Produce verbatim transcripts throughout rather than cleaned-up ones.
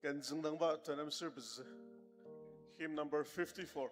Ken züngdangba tenem ser pezü. Hymn number fifty-four.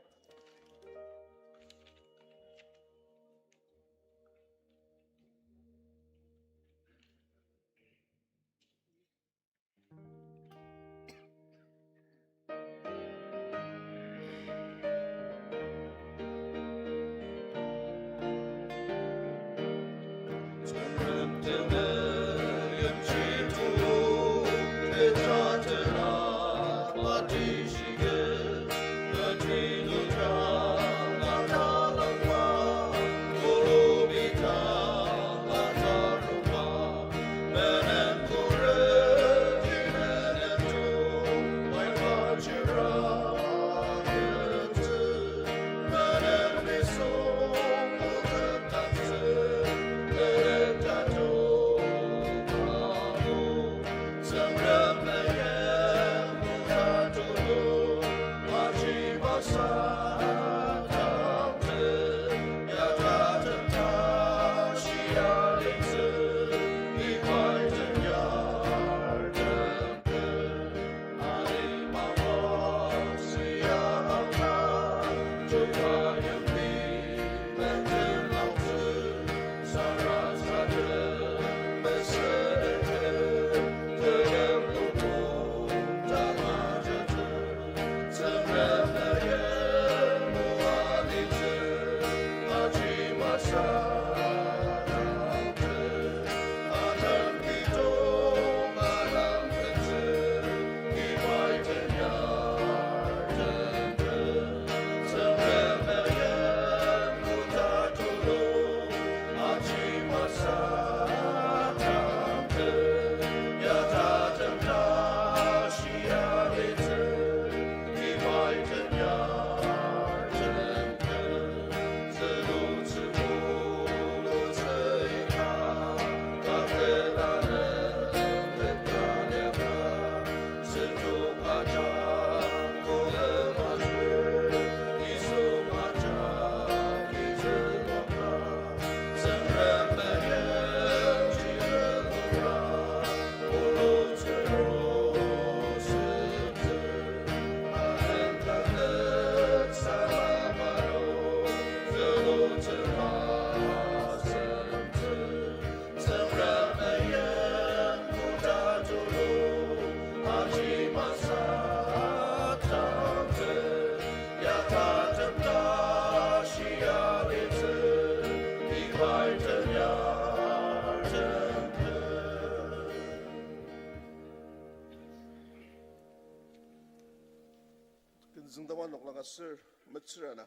Ken züngdangba noklang aser metsür ana.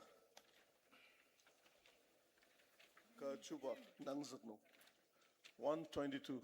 Ka chuba nangzük nung. One twenty-two.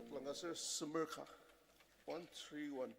Noklang aser semer ka. One three one.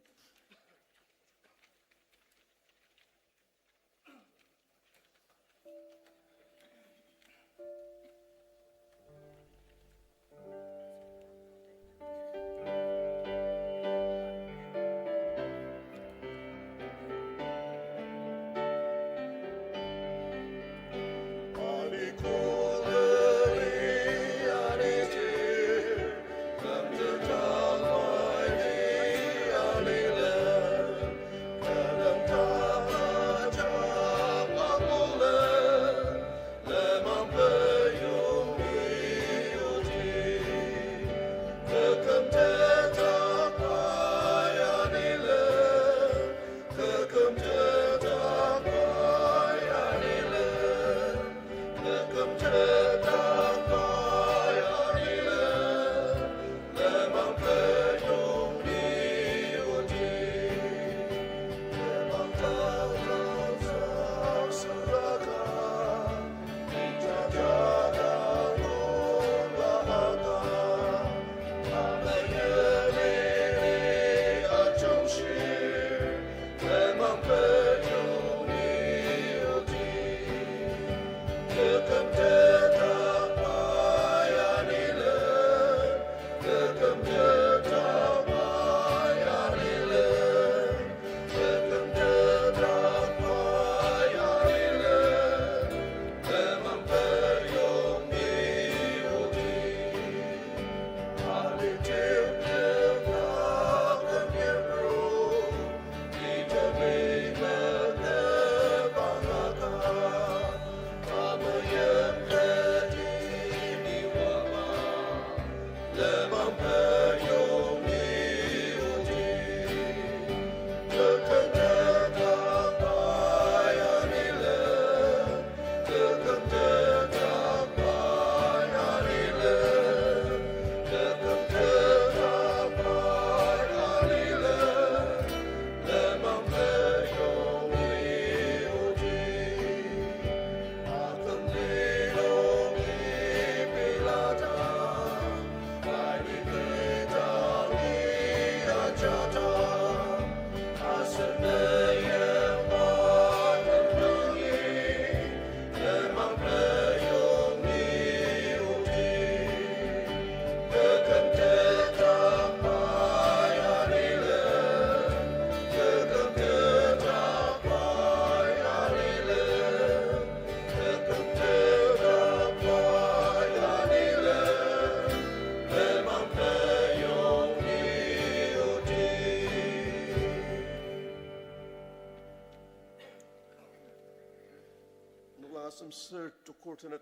Noklang asem ser tukur tenet,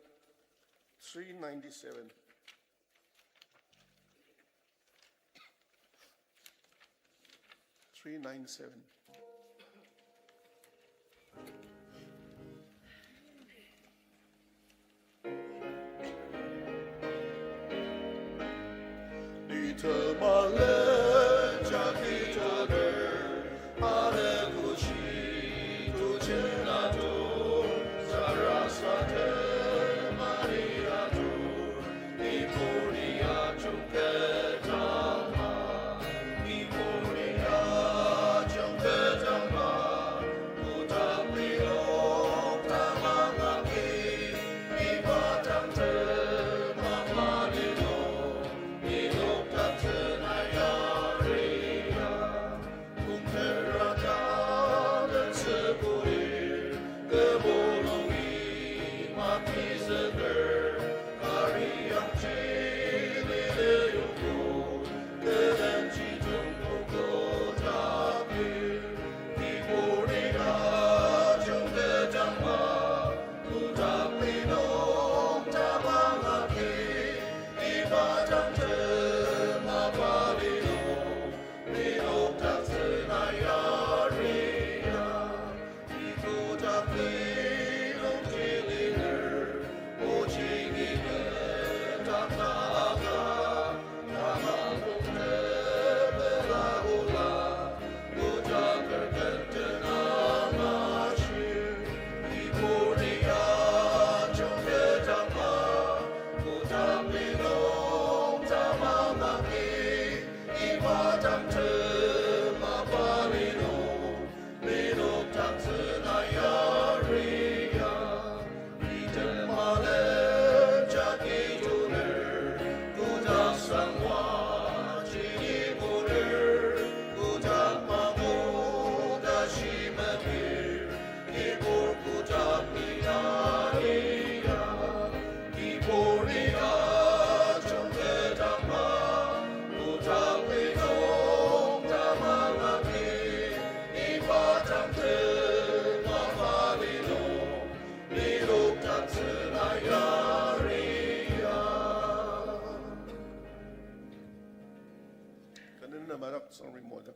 three ninety-seven. Three nine seven. Sorry, mother.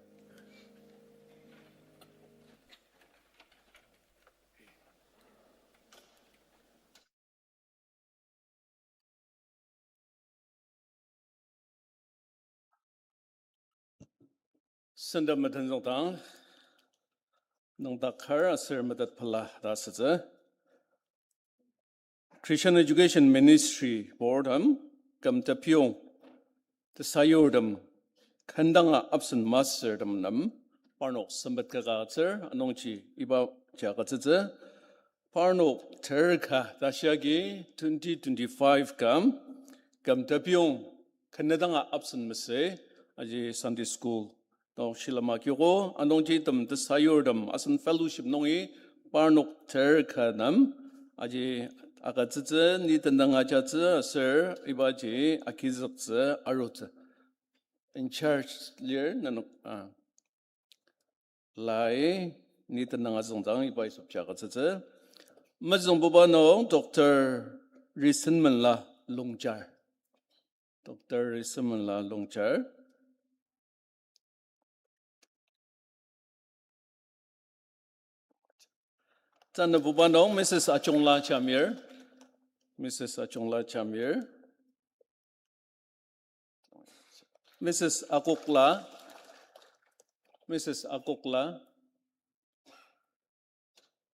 Sendam metenzüngdang, nüngdak kar aser metet pela ta asütsü. Christian Education Ministry Board am, küm tepiong, tesayurtem, kendanga absent mastertem nem, parnok sempet kaka atsür, anungji iba ja katsütsü, parnok terka tashi agi twenty twenty-five kam, küm tepiong, kendanga absent masü, aji Sunday school, nung shilem akiogo, anungji tem tesayurtem asen fellowship nungi parnok terka nem, aji agütsütsü, ni tenüng ajatsü aser ibaji agizüktsü arutsü. In charge lir nenok, ah, lai, ni tenüng azüngdang iba isopja agütsütsü. Mezüngbuba nung Doctor Risenmenla Longchar. Doctor Risenmenla Longchar. Tanabuba nung Missus Achungla Jamir. Missus Achungla Jamir. Missus Akokla. Missus Akokla.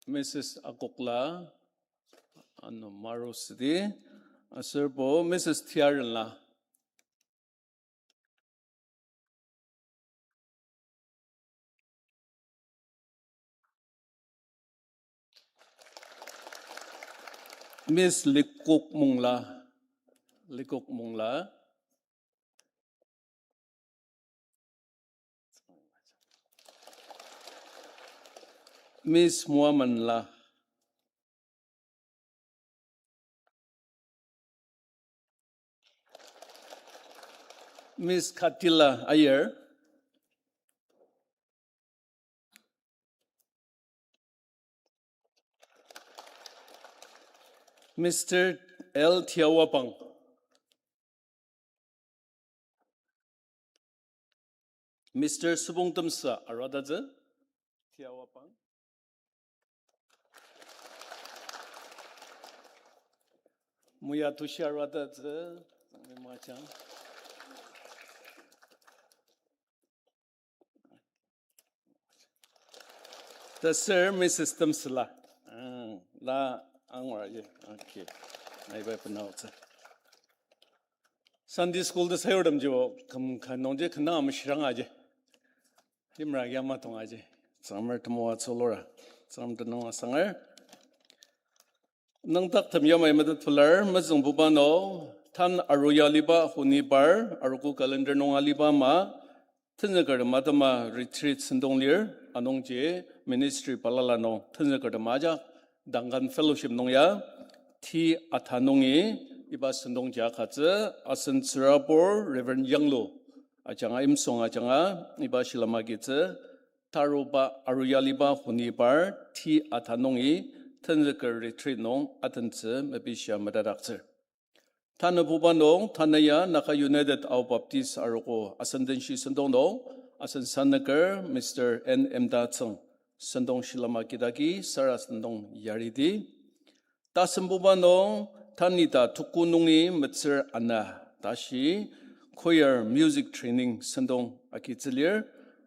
Missus Akokla. Ano Maru Sidi. Aserbo Missus Tiarenla. Miss Likok Mungla. Likok Mungla. Miss Muamanla. Miss Katila Ayer. Mister L Tiawapang. Mister Subong Temsa arua tatsü. Tiawapang. Muya tushi arua tatsü. Machang. Taser Missus Temsela. Ah, la angwar ye. Okay. Aiba penaotsü. Sunday school tesayurtem jibo, küm ka nungji kena amshirang aji. Imra yama tong aji. Tsamar temoa tsolora. Tsam tenung asangar. Nüngdak tem yamai metet pelar, mezüngbuba nung, tan aru ya aliba honibar, arogo calendar nung aliba ama, tenzükertem atema retreat sentong lir, anungji ministry balala nung tenzükertem ajak, Duncan Fellowship nung ya, ti ata nungi, iba sentong ja katsü, asen tsürabur Reverend Yanglu, ajanga imsong ajanga, iba shilem agitsü, taruba aru ya aliba honibar ti ata nungi tenzüker retreat nung atentsü mepishia metetdaktsür. Tanabuba nung, tanü ya Naga United Ao Baptist Arogo asen denshi sentong nung, asen sanüker Mister N M Datsüng, sentong shilem agidagi sarasadem nung yaridi. Tasembuba nung, tanü ta tuku nungi metsür ana, tashi choir music training sentong agitsü lir,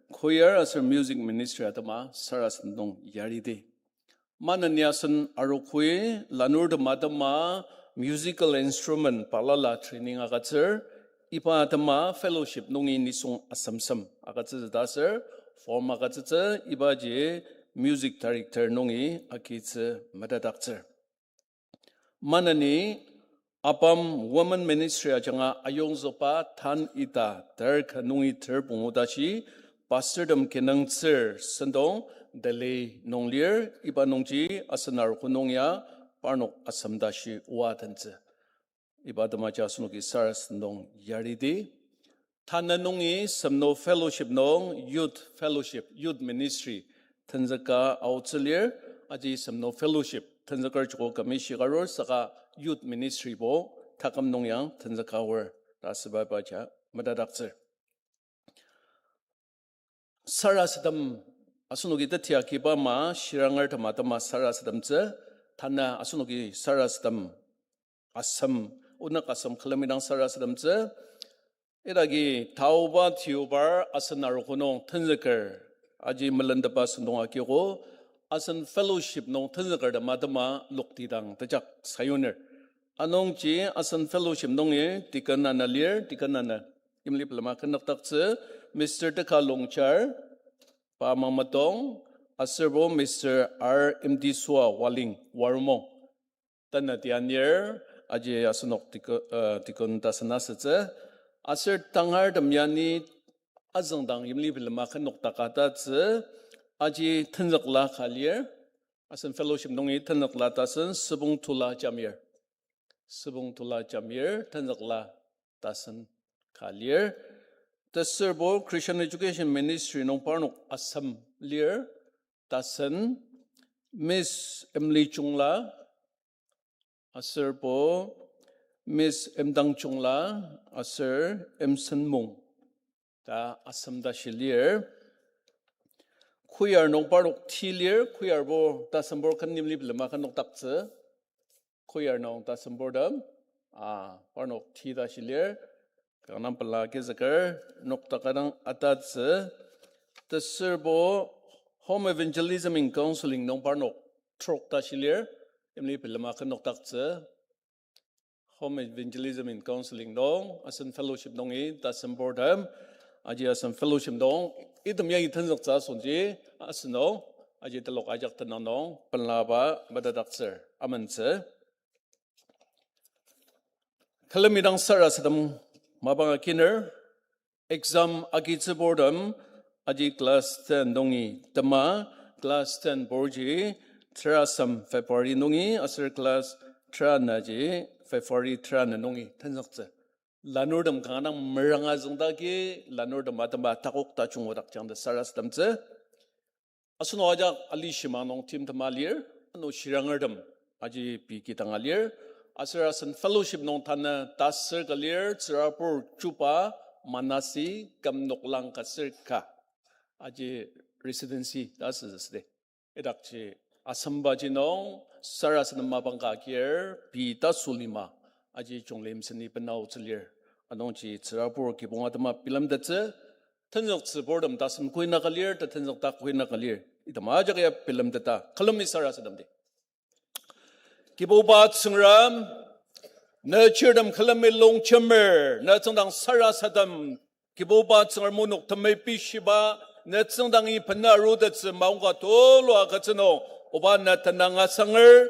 choir aser music ministry atema sarasadem nung yaridi. Maneni asen arogoi lanurtem atema musical instrument balala training agütsür, iba atema fellowship nungi nisung asemsem agütsütsü ta aser form agütsütsü ibaji music director nungi agitsü metetdaktsür. Maneni ABAM Women Ministry ajanga ayongzükba tan ita ter ka nungi ter pungu tashi pastortem kinungtsür sentong Delhi nung lir, iba nungji asen arogo nung ya parnok asem tashi oa tentsü. Iba atema ja asenoki sarasadem nung yaridi. Tanü nungi Semno Fellowship nung Youth Fellowship, Youth Ministry, tenzüka aotsü lir, aji Semno Fellowship, tenzüker joko kami shikarur saka Youth Ministry bo, taküm nung yang tenzüka aor, ta asüba iba ja metetdaktsür. sarasadem, asenoki teti akiba ama, shiranger tema tema sarasademtsü, tanü asenoki sarasadem, asem, onük asem külemi dang sarasademtsü, idaki taoba tiobar asen arogo nung tenzüker, aji melentepa sentong akiogo, asen fellowship nung tenzüker tema tema lokti dang tejak sayuner. Anungji asen fellowship nungi deacon ana lir, deacon ana yimli pelema künükdaktsü, Mister Teka Longchar, pa Mangmetong, aserbo Mister R. Imtisua Waling, Waromung. Tanü tianir, aji asenok deacon, uh, deacon tasen asütsü. Aser tangar tem yani azüngdang yimli bilema künokdaka tatsü, aji tenzükla ka lir, asen fellowship nungi tenzükla tasen Sübong Tula Jamir. Sübong Tula Jamir, tenzükla tasen ka lir. Tesürbo Christian Education Ministry nung parnok asem lir, tasen Miss Emily Chungla, aserbo Miss Emdang Chungla, aser Emsen Mung. Ta asem tashi lir. Choir nung parnok ti lir, choirbo tasenbor ken yimli bilema künokdaktsü. Choir nung tasenbor tem, ah, parnok ti tashi lir. Kanga pela kizüker, nokdaka dang atatsü. Tesürbo Home Evangelism and Counseling nung parnok trok tashi lir, yimli bilema künokdaktsü. Home Evangelism and Counseling nung, asen fellowship nungi tasenbor tem, aji asen fellowship nung, item yangi tenzüktsü asüngji, asenok, aji telok ajak tenang nung, pelaba, metetdaktsür, amentsü. Külemi dang sarasadem mapang akiner, exam agitsübur tem, aji class ten nungi tema, class ten borji, terasem February nungi, aser class tera naji, February tera na nungi tenzüktsü. Lanurtem kanga meranga züngdaki, lanurtem atema takok tajung odak jangda sarasademtsü. Asenok ajak alishimang nung timtema lir, ano shirangertem aji pei kidang alir, aser asen fellowship nung tanü tasür ka lir, tsürabur chuba manasi küm noklang ka sür ka, aji residency ta asütsüsüdi. Idakji asembaji nung sarasadem mapang ka agir pei tasu lima, aji Chunglim seni benaotsü lir. Anungji tsürabur kibong atema bilemtettsü, tenzüktsüburtem tasen koinaka lir, ta tenzükdak koinaka lir. Item ajak ya bilemteta, külemi sarasademdi. Kibuba Tsüngrem, ne chirtem külemi longjemer, ne tsüngdang sarasadem, Kibuba Tsüngrem onok temeim pishiba, ne tsüngdangi bena arutettsü maongka tulu agütsü nung, oba ne tenüng asanger,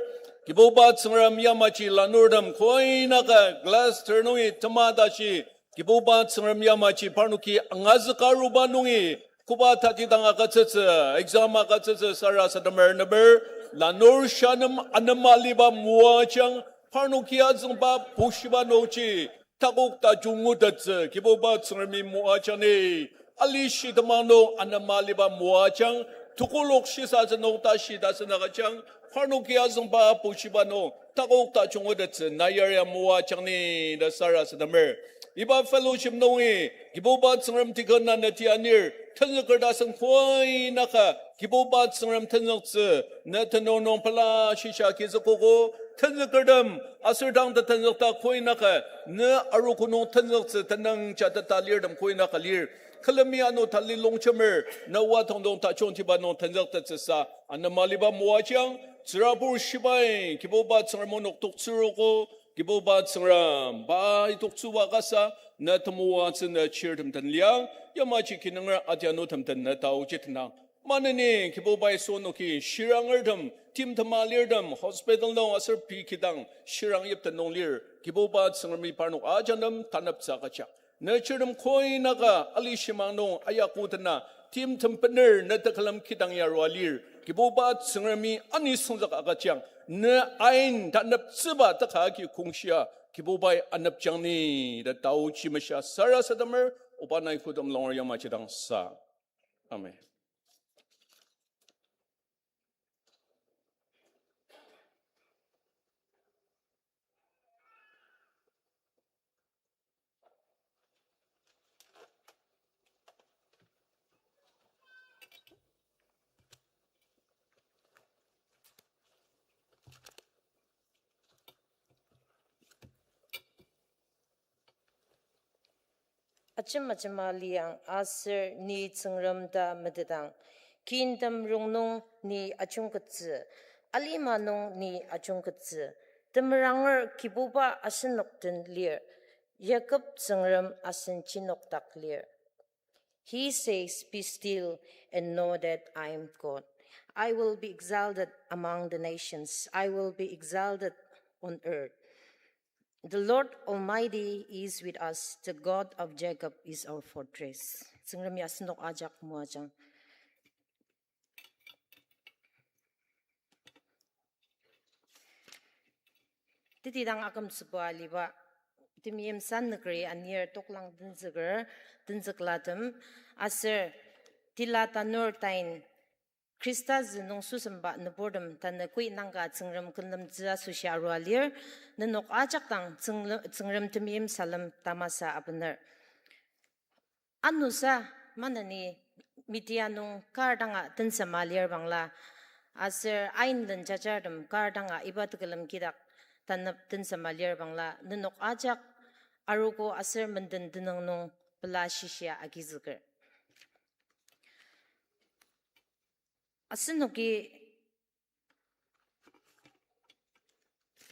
Kibuba Tsüngrem yamaji lanurtem koinaka class ter nungi tema tashi, Kibuba Tsüngrem yamaji parnoki angazüka aruba nungi, koba tatidang agütsütsü, exam agütsütsü sarasademer neber, lanur sha nem anema aliba moajang, parnoki azüngba bushiba nungji, takok tajung ngutettsü, Kibuba Tsüngremi moajang ni, alishi temang nung anema aliba moajang, tekolak shisatsü nung tashi tasen agüjang, parnoki azüngba bushiba nung, takok tajung ngutettsü, na yaria moajang ni, ta sarasademer. Iba fellowship nungi, Kibuba Tsüngrem tikona ne tianir, tenzüker tasen koinaka, Kibuba Tsüngrem tenzüktsü, ne tenüng nung pela shisha kizükogo, tenzükertem, aser dang ta tenzükta koinaka, ne arogo nung tenzüktsü tenüng jateta lirtem koinaka lir. Külemi ano tali longjemer, ne oa tongtong tajungtiba nung tenzüktettsüsa, anema aliba moajang, tsürabur shibai, Kibuba Tsüngrem onok toktsürogo, Kibuba Tsüngrem, pai toktsüba kasa, ne temoatsü ne chirtem den liang, yamaji kinunger adianutem den ne taoji tenang. Maneni Kibuba Yisu onoki shirangertem, timtema lirtem, hospital nung aser pei kidang shirang yipten nung lir, Kibuba Tsüngremi parnok ajak nem taneptsü agüjang. Ne chirtem koinaka alishimang nung ayakutena, timtem bener ne tekülem kidang yarua lir, Kibuba Tsüngremi ani süngzük agüjang, ne ain taneptsüba teka agi kongshia, Kibubai anepjang ni, ta taoji mesha sarasademer, oba nai khutem longer yamaji dang sa. Amen. Ajema ajema liang aser ni Tsüngrem ta metetang. Kintem rongnung ni ajungkettsü, alima nung ni ajungkettsü. Temeranger Kibuba asenok den lir, Jakob Tsüngrem asen jenokdak lir. He says, "Be still and know that I am God. I will be exalted among the nations. I will be exalted on earth. The Lord Almighty is with us. The God of Jacob is our fortress." Tsüngremi asenok ajak moajang. Tetidang akümtsüba aliba, temeim san nükri anir toklang tenzüker, tenzüklatem, aser tila tanur tain Khrista zü nung süsemba nüburtem tanü koi nangka Tsüngrem külemtsü asoshi arua lir, nenok ajak dang Tsüngle-, Tsüngrem temeim salem tamasa abener. Anusa maneni media nung kar danga tensema lir bangla, aser ainlen jajartem kar danga iba tekülem kidak tanep tensema lir bangla, nenok ajak arogo aser menden tenüng nung pela shishia agizüker. Asenoki,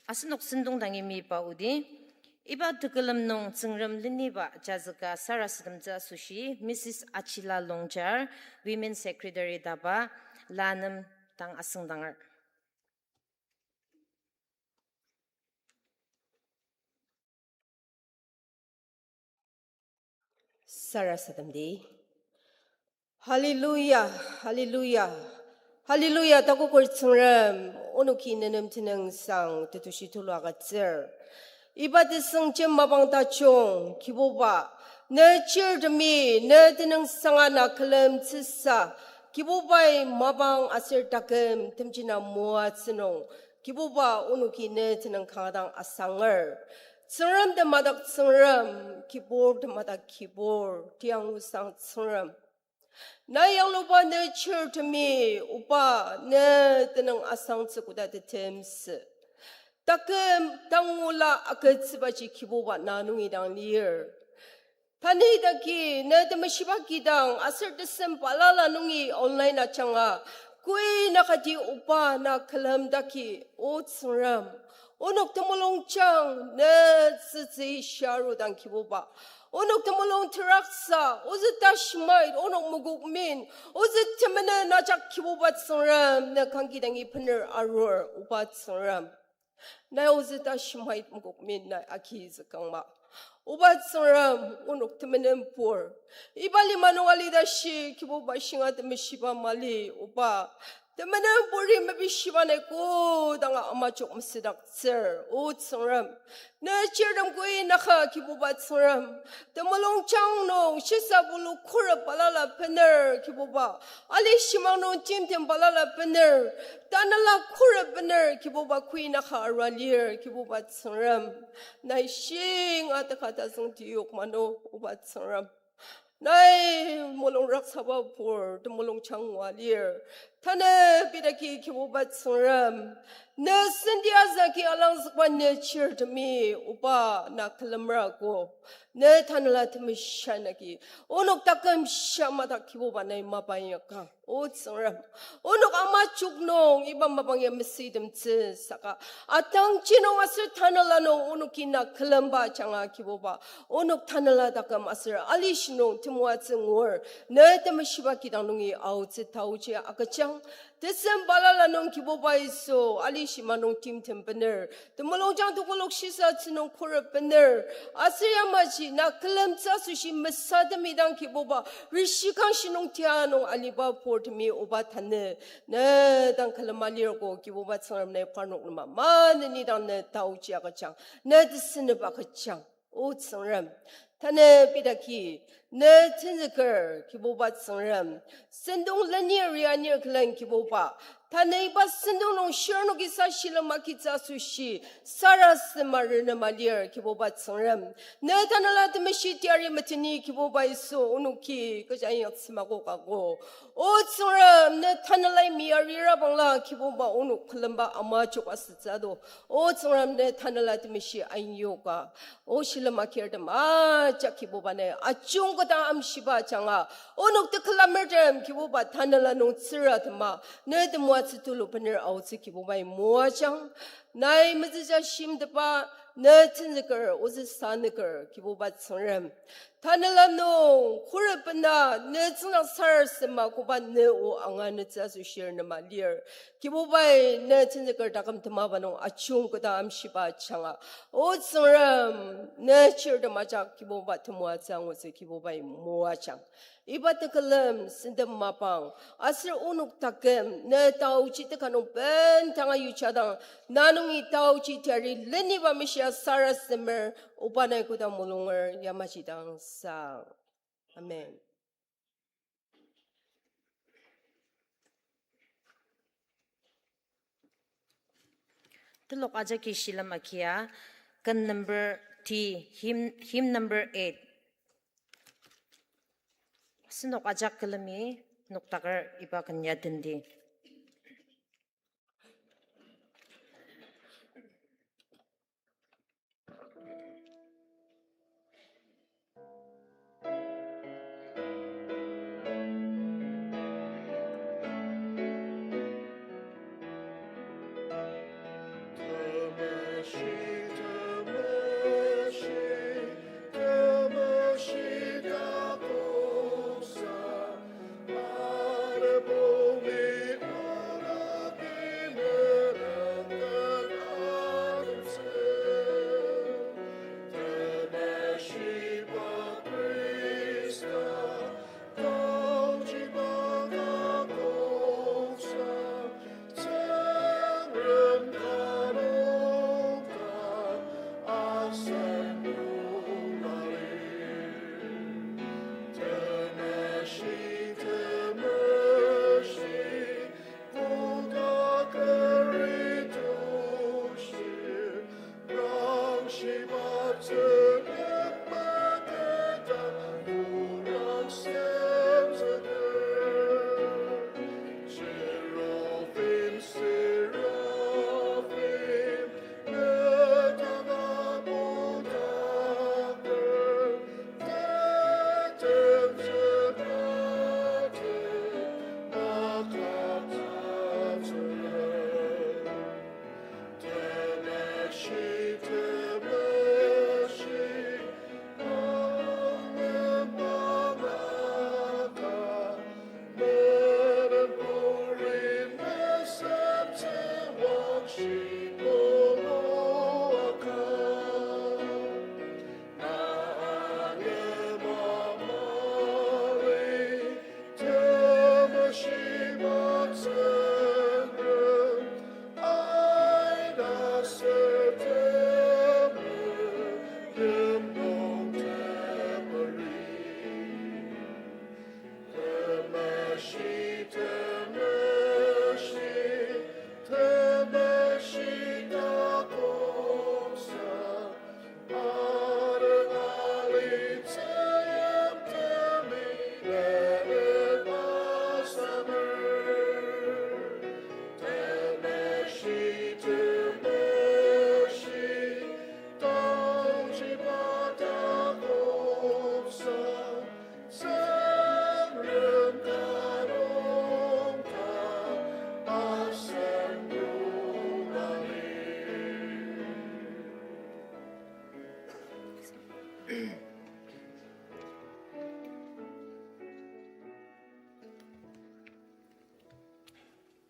asenok sentong dangi miba odi, iba tekülem nung Tsüngrem leniba jazüka sarasademtsü asoshi Missus Achila Longchar, Women Secretary DABA, lanem dang asüngdanger. Sarasademdi. Hallelujah, hallelujah, hallelujah, takoker Tsüngrem, onoki nenem tenüngsang tetushi tulu agütsür. Iba tesüngjem mapang tajung, Kibuba, ne chirtemi, ne tenüngsanga na külemtsüsa, Kibubai mapang aser taküm temjina moatsü nung, Kibuba onoki ne tenüng kanga dang asanger. Tsüngrem temadak Tsüngrem, Kibur temadak Kibur, tiang osang Tsüngrem. Na yangluba ne chirtemi, Oba, ne tenüng asangtsü koda tetemsü. Taküm tangula agütsübaji Kibuba na nungi dang lir. Tanü idaki ne temeshiba kidang aser tesem balala nungi online ajanga, koi nakati Oba na külemdaki, O Tsüngrem, onok temulungjang ne tsütsü sharudang Kibuba. Onok temulung teraksa, ozü tashimait, onok mokokmin, ozü temenen ajak Kibuba Tsüngrem, ne kangkidangi bener arur, Oba Tsüngrem. Nai ozü tashimait mokokmin nai agizükangma. Oba Tsüngrem, onok temenenpur. Iba lima nung alidashi, Kibuba shinga temeshiba mali, Oba. Temenenpuri mepishibana kodanga amajok mesüdaktsür, O Tsüngrem. Ne chirtem koi naka Kibuba Tsüngrem. Temulungjang nung shisa bulu khuret balala bener Kibuba. Ali shimang nung timtem balala bener. Tanela khuret bener Kibuba koi naka arua lir Kibuba Tsüngrem. Nai shinga teka tazüng tiyok mano Oba Tsüngrem. Nai mulung raksaba pur temulungjang ngua lir. Tanü pidaki Kibuba Tsüngrem. Ne senti azüngki alangzükba ne chirtemi Oba na külemrago. Ne tanela temeshanagi. Onok taküm shamadak Kibuba nai mapa inyakang. O Tsüngrem. Onok amajok nung iba mapang ya mesütemtsü saka. Atangji nung aser tanela nung onoki na külemba ajanga Kibuba. Onok tanela taküm aser alishi nung temoatsü ngur. Ne temeshiba kidang nungi aotsü taoji agüjang. Tesem balala nung Kibuba Yisu, ali shima nung timtem bener. Temulungjang tekolak shisa tsünung khuret bener. Aser yamaji na külemtsü asoshi mesatem idang Kibuba. Rishikangshi nung tia nung aliba purtemi Oba tanü. Ne dang külema lirko Kibuba Tsüngrem nai parnok nema. Maneni dang ne taoji agüjang. Ne tesenep agüjang. O Tsüngrem, tanü pidaki, ne tenzüker Kibuba Tsüngrem, sentong lenir ya nir külen Kibuba, Tanü iba sentong nung shirnoki sa shilem agitsü asoshi, sarasadema renema lir, Kibuba Tsüngrem. Ne Tanela Temeshi teyari meteni, Kibuba Yisu, onoki kecha inyaktsü makokago. O Tsüngrem, ne Tanelai mia rira bangla, Kibuba, onok külemba ama jok asütsü ado. O Tsüngrem, ne Tanela Temeshi ainyoka. O shilem akirtem ajak, Kibuba, ne ajungketa amshiba ajanga, onok tekülamertem, Kibuba, Tanela nung tsüratema, ne temoatsü tulu bener aotsü, Kibubai moajang. Nai mezüja shimteba, ne tenzüker, ozü sanüker, Kibuba Tsüngrem. Tanela nung, khuret bena, ne tsüngdang sarasadema koba ne o anganütsü asoshi renema lir. Kibubai, ne tenzüker taküm temaba nung ajungketa amshiba ajanga. O Tsüngrem, ne chirtem ajak, Kibuba, temoatsü angutsü, Kibubai moajang. Iba tekülem sentem mapang, aser onok taküm, ne taoji teka nung bendanga yuchadang, na nungi taoji teyari leniba meshia sarasademer, oba nai koda mulunger yamaji dang sang. Amen. Telok ajaki shilem agia, ken number T, hymn, hymn number eight. Asenok ajak külemi noktaker iba ken ya tendi.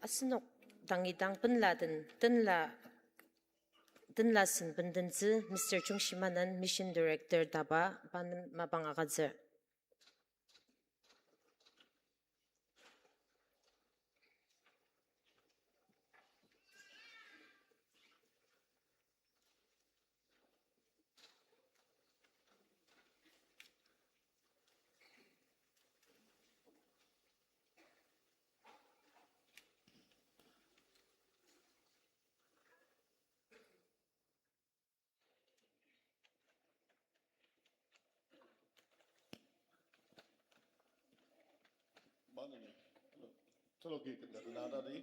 Asenok dang idang penla den, tenla, tenla sen bendentsü Mister Chungshimanen, Mission Director DABA, pa nem mapang agütsür. Taloki kenda kena tadi.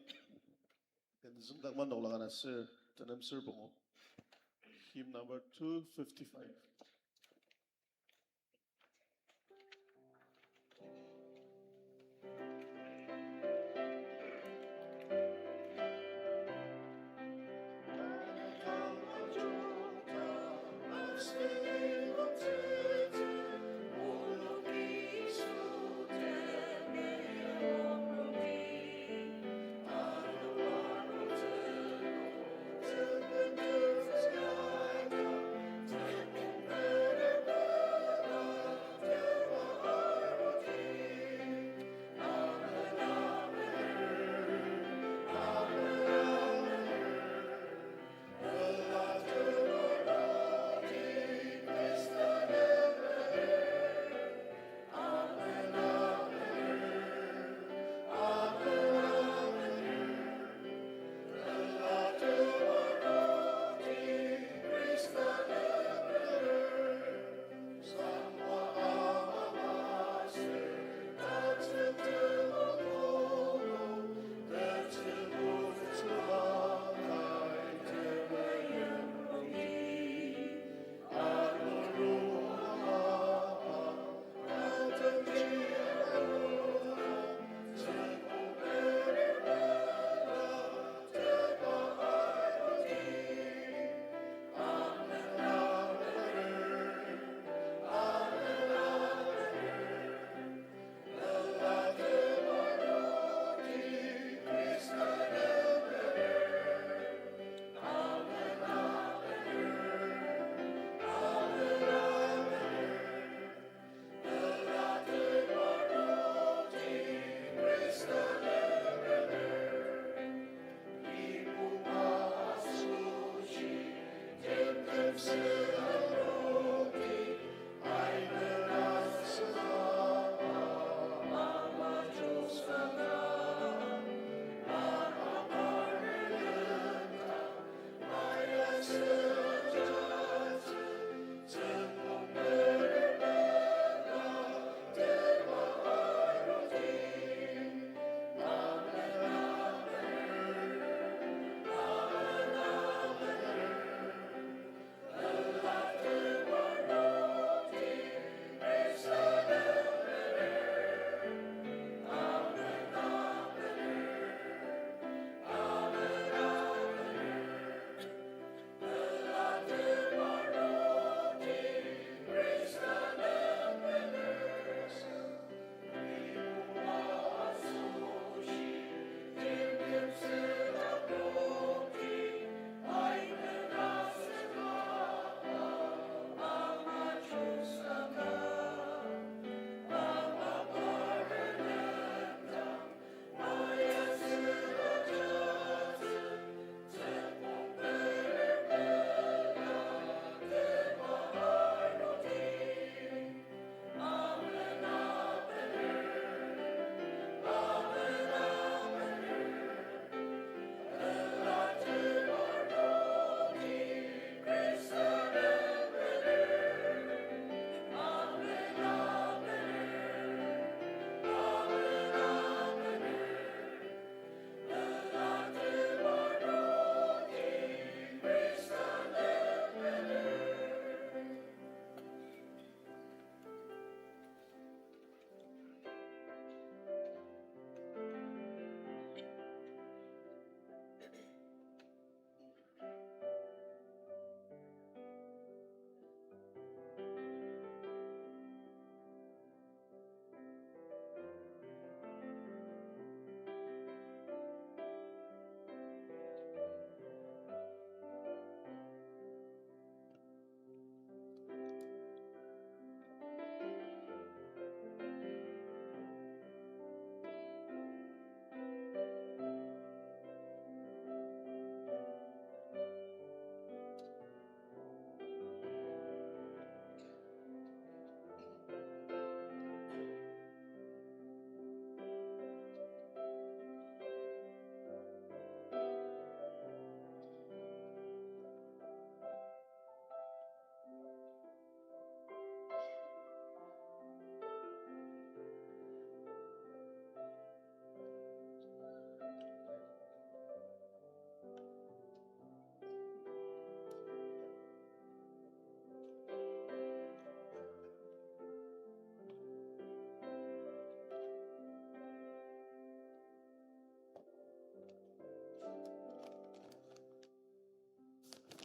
Ken züngdang manok langana sir, tenem sir bongo. Hymn number two fifty-five.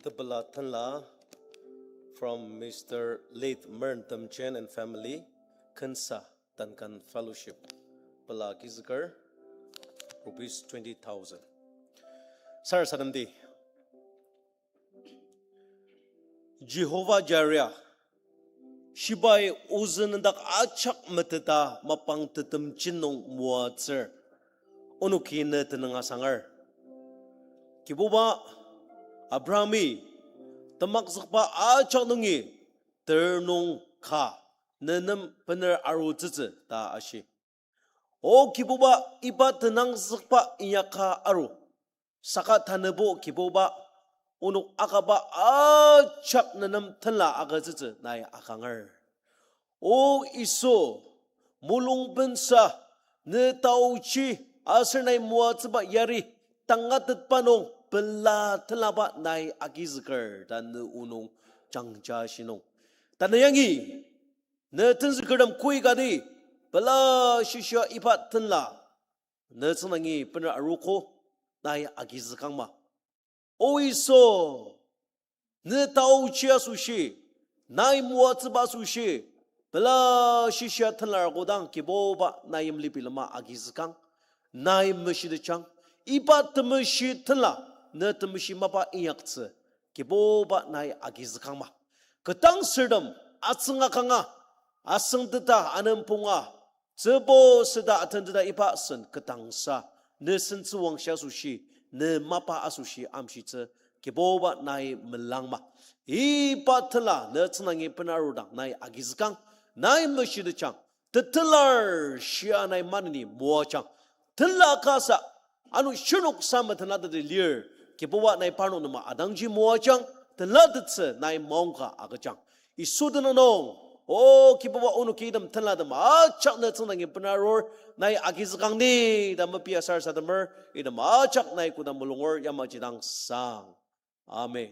Tepela tenla from Mister Late Mern Temchen and family, Kensa Duncan Fellowship. Pela agizüker, rupees twenty thousand. Sarasademdi. Jehovah Jireh, shibai ozü nendak ajak meteta mapang tetemji nung moatsür, onoki ne tenüng asangar. Kibuba, Abrahami temakzükba ajak nungi ter nung ka ne nem bener arutsütsü ta ashi. O Kibuba, iba tenangzükba inyaka aru. Saka tanübo Kibuba, onok akaba ajak ne nem tenla agütsütsü nai akanger. O Yisu, mulung bensa, ne taochi aser nai moatsüba yari tangatetba nung pela tenlaba nai agizüker ta ne o nung jangja shinung. Tanü yangi, ne tenzükertem koikati, pela shishia iba tenla ne tsüngdangi bener aruko nai agizükangma. O Yisu, ne taochi asoshi, nai moatsüba asoshi, pela shishia tenlar kodang Kibuba nai yimli bilema agizükang, nai meshitetjang, iba temeshi tenla, ne temeshi mapa inyaktsü, Kibuba nai agizükangma. Ketdangsürtem atsüngakanga, asüngteta anemponga, tsübo süda atenteta iba sen ketdangsa, ne sentsüwangshi asoshi, ne mapa asoshi amshitsü, Kibuba nai melangma. Iba tenla ne tsüngdangi bener arudang nai agizükang, nai meshitetjang, tetelar shia nai maneni moajang. Tenla kasa, ano shirnok sa metenlateti lir, Kibuba nai parnok nema adangji moajang, tenlatettsü nai maongka agüjang. Yisu tenüng nung, O Kibuba, onoki item tenlatem ajak ne tsüngdangi bener arur, nai agizükang ni ta mepia sarasademer, item ajak nai koda mulunger yamaji dang sang. Amen.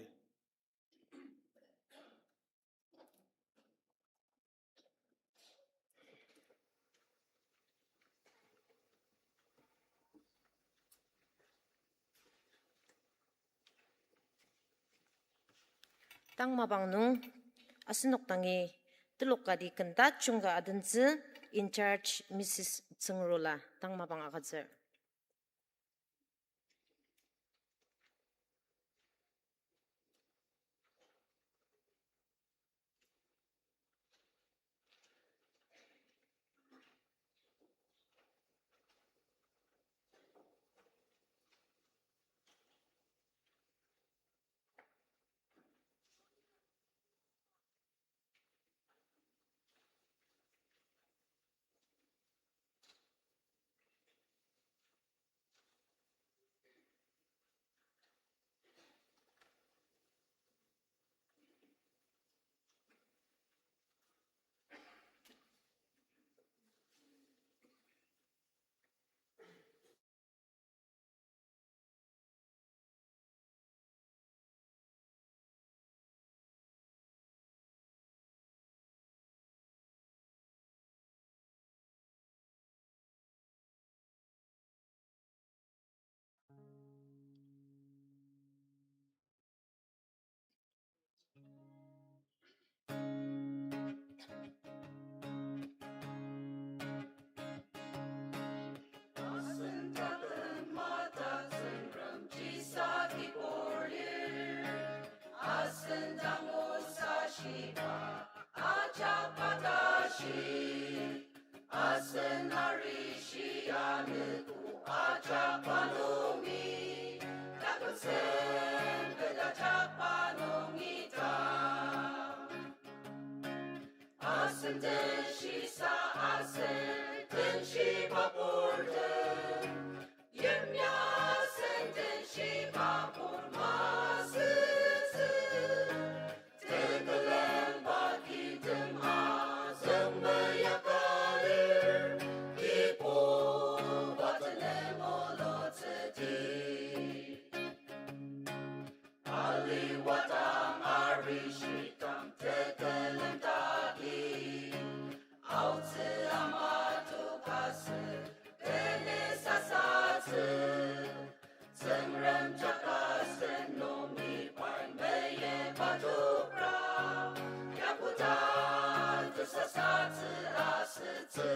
Tang mapang nung asenok dangi telok kati ken tajung ka adentsü, in charge Missus Tsüngrula tang mapang agütsür. Asen taküm mata Tsüngrem jisa kibur lir, asen dang osa shiba ajak ba tashi. Asen arishi anogo ajak ba nungi, taküm sen peta ajak ba nungi ta. Asen den shisa asen den shiba purtem, yimya asen den shiba pur masütsü. Tekülemba kitem azüng meyaka lir, Kibuba tenüng olutsüdi. Aliwadang arishidang tekülem taki, aotsü ama tokasü, tene sasatsü, Tsüngrem jaka satsü asütsü.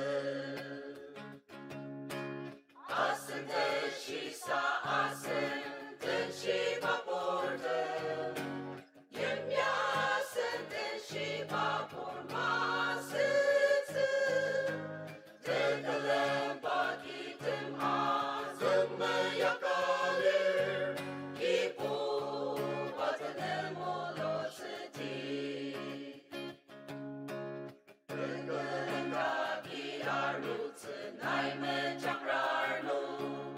Asen den shisa asen den shiba purtem. Yimya senden shiba pur masütsü, tekelemba kitem azüng meyaka lir, Kibuba tenüng mulutsüdi. Tengkendaki arutsü nai mejakrar nung,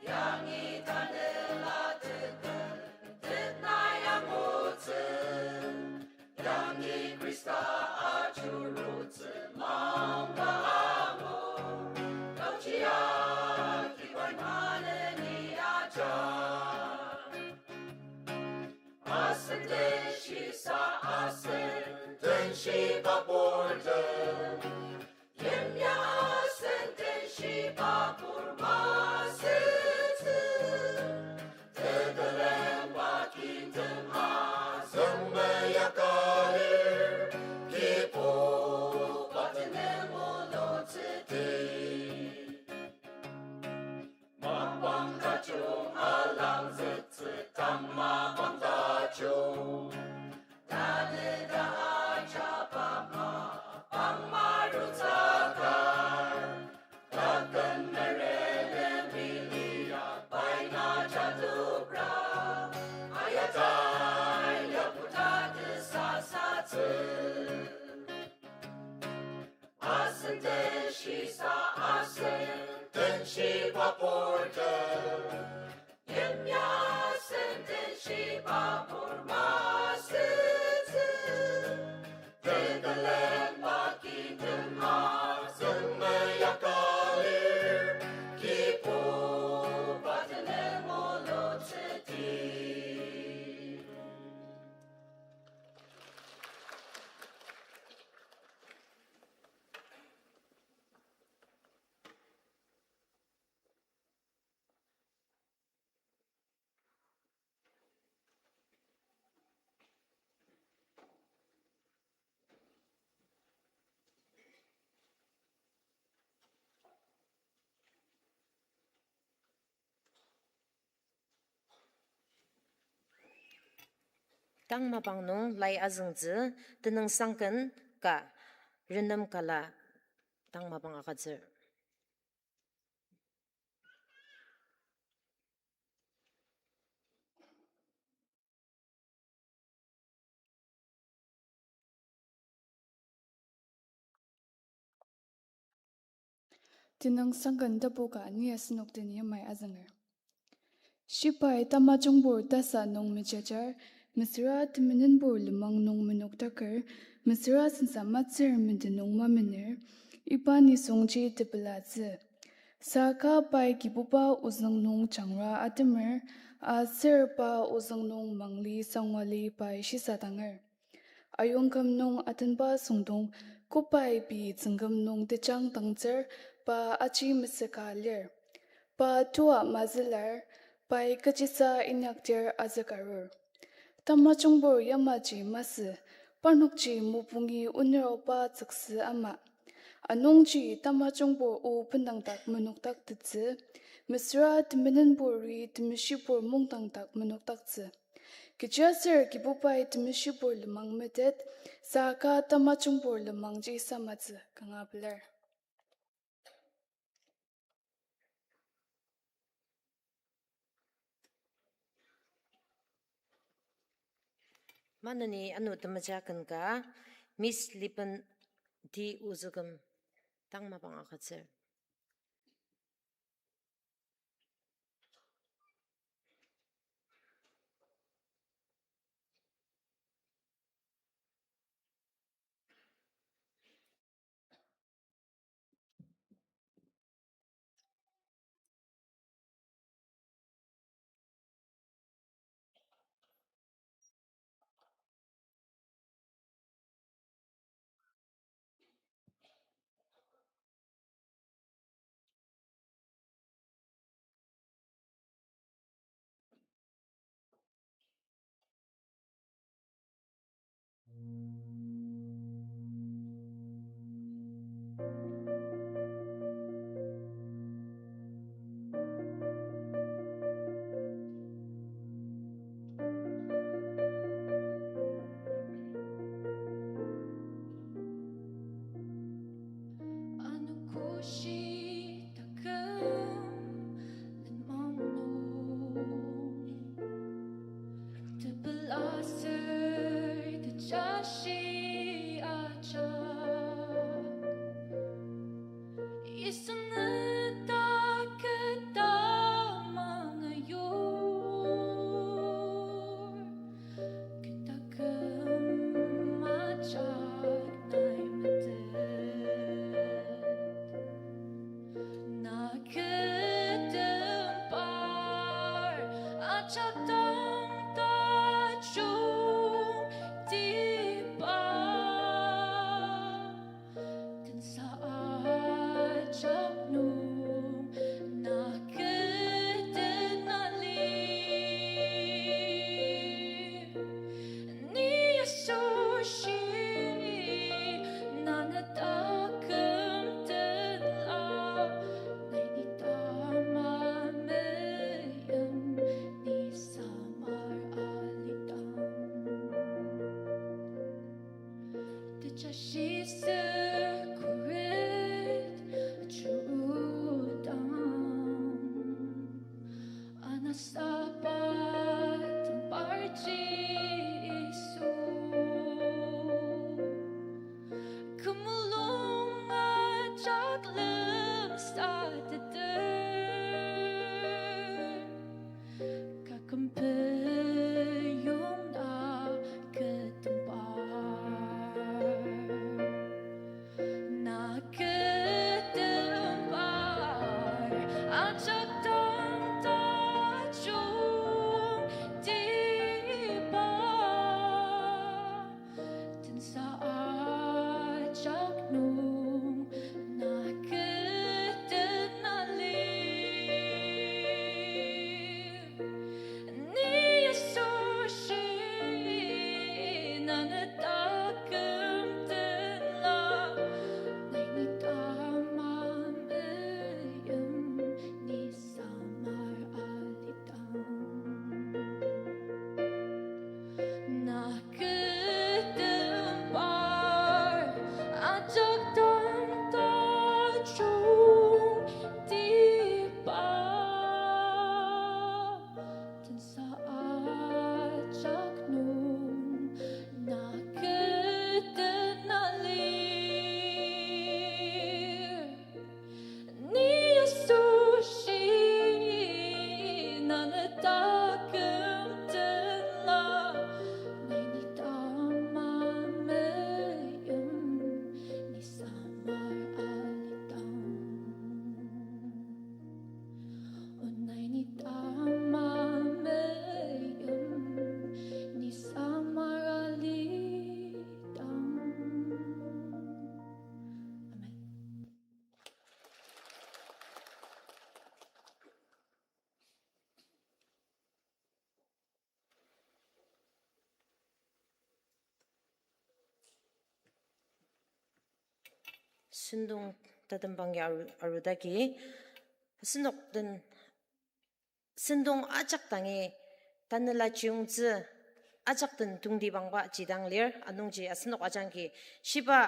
yangi tanela teken tetna angutsü, yangi Khrista ajurutsü mangba angu, taochi akibai maneni aja. Asen den shisa asen den shiba purtem. Yimya asen den shiba pur masütsü. Tekelemba kintem azüng meyaka lir. Kibuba tenüng mulutsüdi. Mapang tajung alangzüktsü tang mapang tajung. Tanü ta ajaba mapang marutsaka. Taküm merele milia paina jadukra. Ayatai yakuta tesasatsü. Asen den shisa asen den shiba purtem. Yimya asen den shiba pur masütsü. Tekelemba kintem azüng meyaka lir. Kibuba tenüng mulutsüdi. Tang mapang nung lai azüngtsü, tenüngsangken ka, renem kala, tang mapang agütsür. Tenüngsangken tapu ka ni asenok den yamai azünger. Shibai tamajungbur tasa nung mejajar, mesüra temenenbur lenmang nung menoktaker, mesüra sensa matsür menden nung mamener, iba nisungji tepelatsü. Saka pai Kibuba ozüng nung jangra atemer, aser pa ozüng nung mangli sangwali pai shisadanger. Ayongküm nung atenba süngdong, kobai pei tsüngküm nung tejang tangtsür, pa aji mesüka lir. Pa tua mazülar, pai kechisa inyakdir azüka arur. Tamajungbur yamaji masü, parnokji mupungi onüroba tsüksü ama. Anungji tamajungbur o bendangdak menokdaktettsü, mesüra temenenburi temeshibur mungdangdak menokdaktsü. Kechiaser Kibubai temeshibur lenmang metet, saka tamajungbur lenmangji samatsü kanga pelar. Maneni ano temeja ken ka, Miss Lipen T. Ozüngküm, tang mapang agütsür. Jashisü kuret chudang, anasaba tembarji Yisu. Kü mulung ajak lemsateter, kaküm peyong na kü tembar. Na kü tembar ajak dang tajungtiba. Tensa ajak nung na kü tena lir. Ni asoshi na ne taküm tenla, nai ni tamameyim, ni samar alidang. Na kü tembar ajak dang tajungtiba. Tensa ajak nung na kü tena lir. Ni asoshi na ne taküm tenla, nai ni tamameyim, ni samar alidang. O nai ni tamameyim, ni samar alidang. Amen. Sentong tatembang ya aru, arudaki. Asenok den sentong ajak dangi tanela chiyungtsü ajak den tongtibangba jidang lir, anungji asenok ajangki shiba,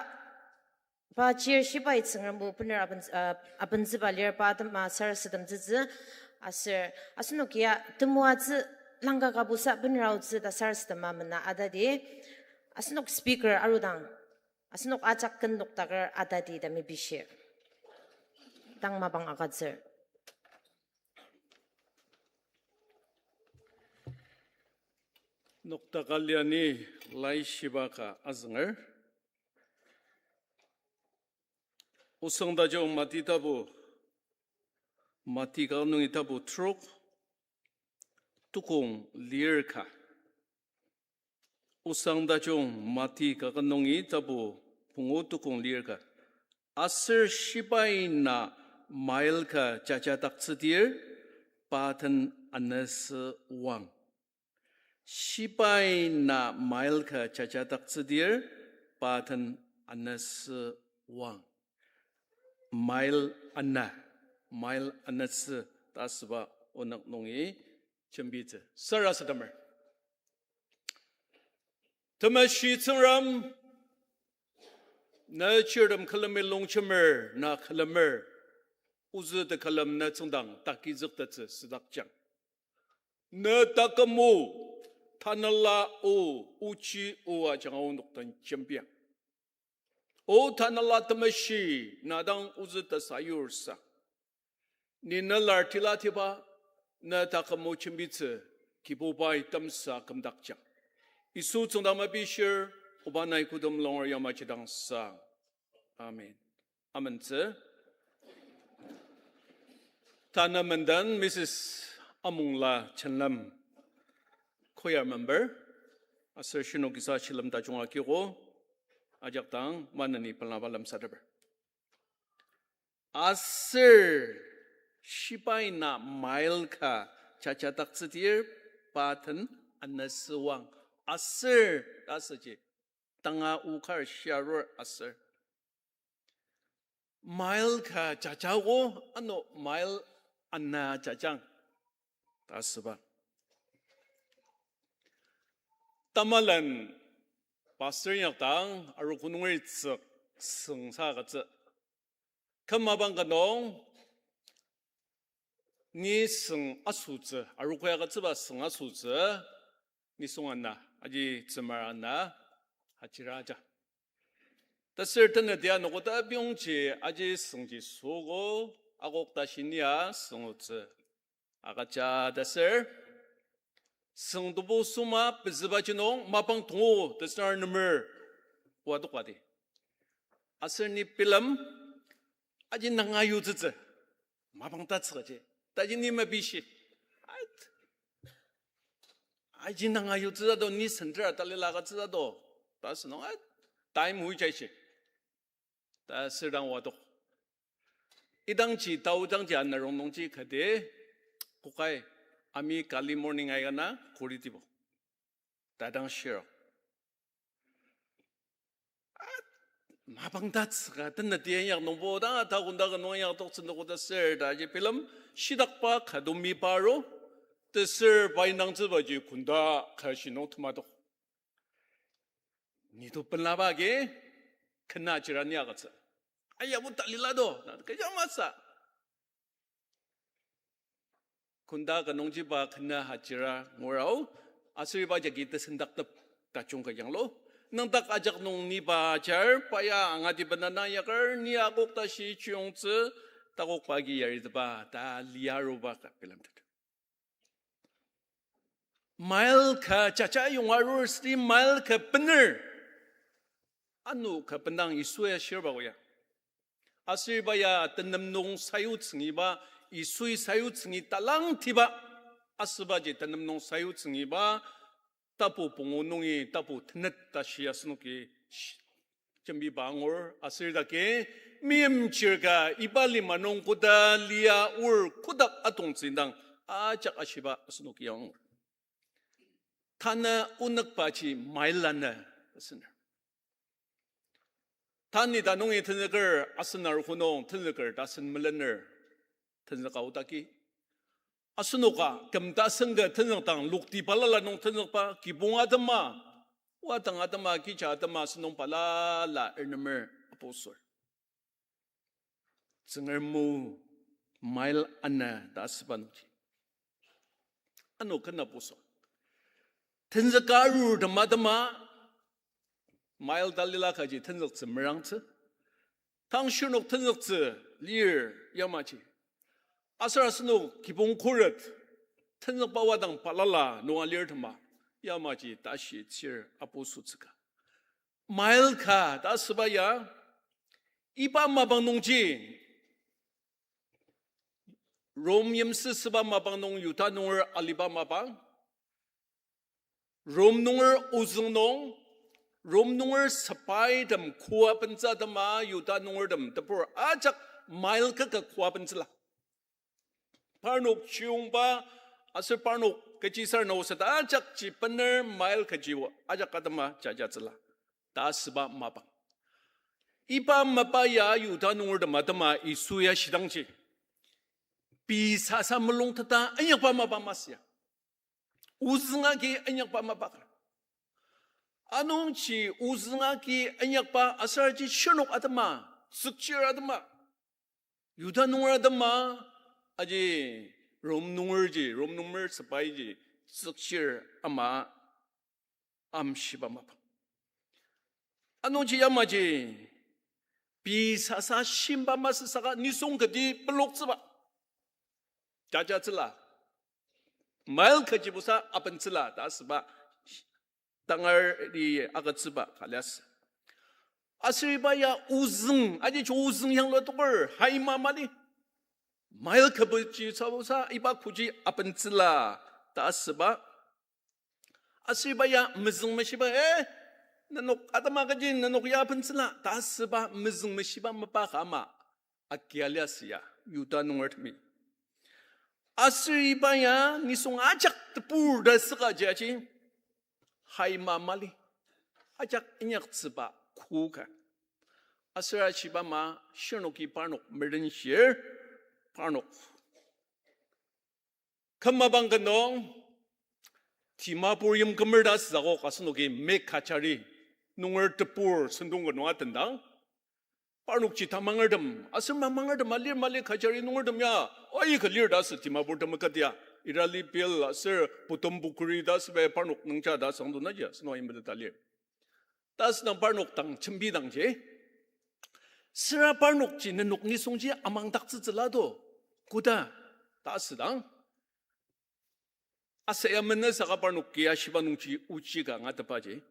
pa chir shibai Tsüngrem o bener aben, uh, abentsüba lir, pa atema sarasademtsütsü, aser asenok ya temoatsü langka kabusa bener aotsü ta sarasadema mena atadi, asenok speaker arudang, asenok ajak ken noktaker atadi ta mepishir. Tang mapang agütsür. Noktaker liani laishiba ka azünger. Osang tajung Mati tapu, Mati ka nungi tapu trok, tukong lir ka. Osang tajung Mati ka nungi tapu pungu tukong lir ka. Aser shibai na mile ka jajadaktsüdir, pa den anüsüwang. Shibai na mile ka jajadaktsüdir, pa den anüsüwang. Mile ana, mile anüsü ta asüba onük nungi jembitsü. Sarasademer. Temeshi Tsüngrem, na chirtem külemi longjemer, na külemer, ozü tekülem na tsüngdang takizüktettsü südakjang. Na taküm o, tanela o, ochi o ajanga onok den jembiang. O Tanela Temeshi, na dang ozü tesayur sa. Ni na lar tilatiba, na taküm o jembitsü, Kibubai temsa kümdakjang. Yisu tsüngda mepishir, oba nai kodem longer yamaji dang sang. Amen. Amentsü. Tanü menden Missus Amongla Chenlem, choir member, aser shinoki sa shilem tajung akiko, ajak dang maneni pelaba lemsateper. Aser shibai na mile ka jajadaktsüdir, pa den anüsüwang. Aser, ta asüji, tanga o kar shia arur aser. Mile ka jajago, ano mile ana jajang ta asüba. Tamalen Pastor inyakdang arogo nungeri tsük süng sa agütsü. Küm mapang ka nung ni süng asütsü, arogo ya agütsüba süng asütsü, nisung ana, aji tsümar ana, hajira aja. Taser tenetia nokota piyongji aji süngji süogo, akok tashi nia süng otsü. Agüja taser, süng tebu suma pezübaji nung mapang tongo tesar nemer oa tokbadi. Aser ni bilem, aji nanga yutsütsü. Mapang tatsükaji. Taji ni mepishi. At. Aji nanga yutsütsü do, ni sentera talila agütsütsü do. Ta sünung at. Time hui jaishi. Ta sür dang oa tok. Idangji, tao idangji ana rongnungji kati, kokai, ami kali morning aika na kuri tibo. Ta dang shir. Mapang tatsüka, teneti inyak nungbo, ta, ta kunda ka nung inyak toktsü nokota sür, ta ji bilem, shidakba ka do mi paro, tesür pai nangtsübaji kunda ka shi nung tema tok. Ni to penlaba agi, kena jira ni agütsü. Aya, bu talila do, na, kecha masa. Kunda ka nungjiba kena hajira ngurao, aser iba jagi tesendaktep tajung ka yanglu. Nüngdak ajak nung niba ajar, pa ya angati benana yaker, ni akok tashi chiyongtsü, takokba agi yaritepa, ta lia aruba ka bilemtet. Mile ka jaja yonga arur sidi mile ka bener. Ano ka bendang Yisu ya shirba oya. Aser iba ya tenem nung sayutsüngiba, Yisui sayutsüngi talangtiba. Asübaji tenem nung sayutsüngiba, tapu pungu nungi tapu tenet tashi asenoki sh-, jembiba angur aser idaki, meimchir ka iba lima nung koda lia aor kodak atongtsü indang ajak ashiba asenoki angur. Tanü onükbaji mile lanü asener. Tani ta nungi tenzüker asen arogo nung tenzüker tasen melener tenzüka odaki. Asenoka küm tasen ka tenzükdang lokti balala nung tenzükba kibong atema, wadang atema, kija atema asenung balala ernemer apostle. Tsüngrem o mile ana ta asüba nungji. Ano kena puso. Tenzüka arur tema tema, mile talila kaji tenzüktsü merangtsü. Tang shirnok tenzüktsü lir yamaji. Aser asenok kibong khuret, tenzükba wadang balala nunga lir tema, yamaji tashi tsür apusutsüka. Mile ka ta asüba ya, iba mapang nungji, Rom yimsüsüba mapang nung Yuda nunger aliba mapang, Rom nunger ozüng nung, Rom nunger sepaitem koa bentsü atema Yuda nungertem tebur ajak mile kaka koa bentsüla. Parnok chiyongba, aser parnok kechisar na osata ajakji bener mile kechi o ajak atema jajatsüla ta asüba mapang. Iba mapa ya Yuda nungertem atema Yisu ya shidangji, pei sasa mulung teta inyakba mapa masü ya. Ozüng agi inyakba mapa ka. Anungji ozüng agi inyakba aser aji shirnok atema, tsükchir atema, Yuda nunger atema, aji Rom nungerji, Rom nunger sepaiji, tsükchir ama amshiba mapa. Anungji yamaji, pei sasa shimba masü saka nisung kati peloktsüba jajatsüla. Mile kechibusa abentsüla ta asüba tangar di agütsüba ka liasü. Aser iba ya ozüng, ajiji ozüng yanglu toker, haima mali. Mile kebuji sabusa iba koji abentsüla ta asüba. Aser iba ya mezüng meshiba, eh, nenok atema kaji nenok ya abentsüla ta asüba mezüng meshiba mapa ka ama akia liasü ya, Yuda nungertemi. Aser iba ya nisung ajak tebur ta süka ji aji, haima mali, ajak inyaktsüba ko ka. Aser ashiba ama shirnoki parnok merenshir, parnok küm mapang ka nung, Dimapur yimkümer ta süzakok asenoki Mekachari. nunger tebur sentong ka nung atendang, parnokji tamangertem, aser mamangertem alir mali Kachari nungertem ya, aika lir ta asü Dimapur temeket ya. Irali Pil aser Putum Pukuri ta asüba parnok nungja ta asüngdang naji, asenok aimteta lir. Ta asüdang parnok dang jembidangji, süra parnokji nenok nisungji amangdaktsütsüla to, koda, ta asüdang, asa ya mena saka parnoki ashiba nungji ochi ka angatepaji,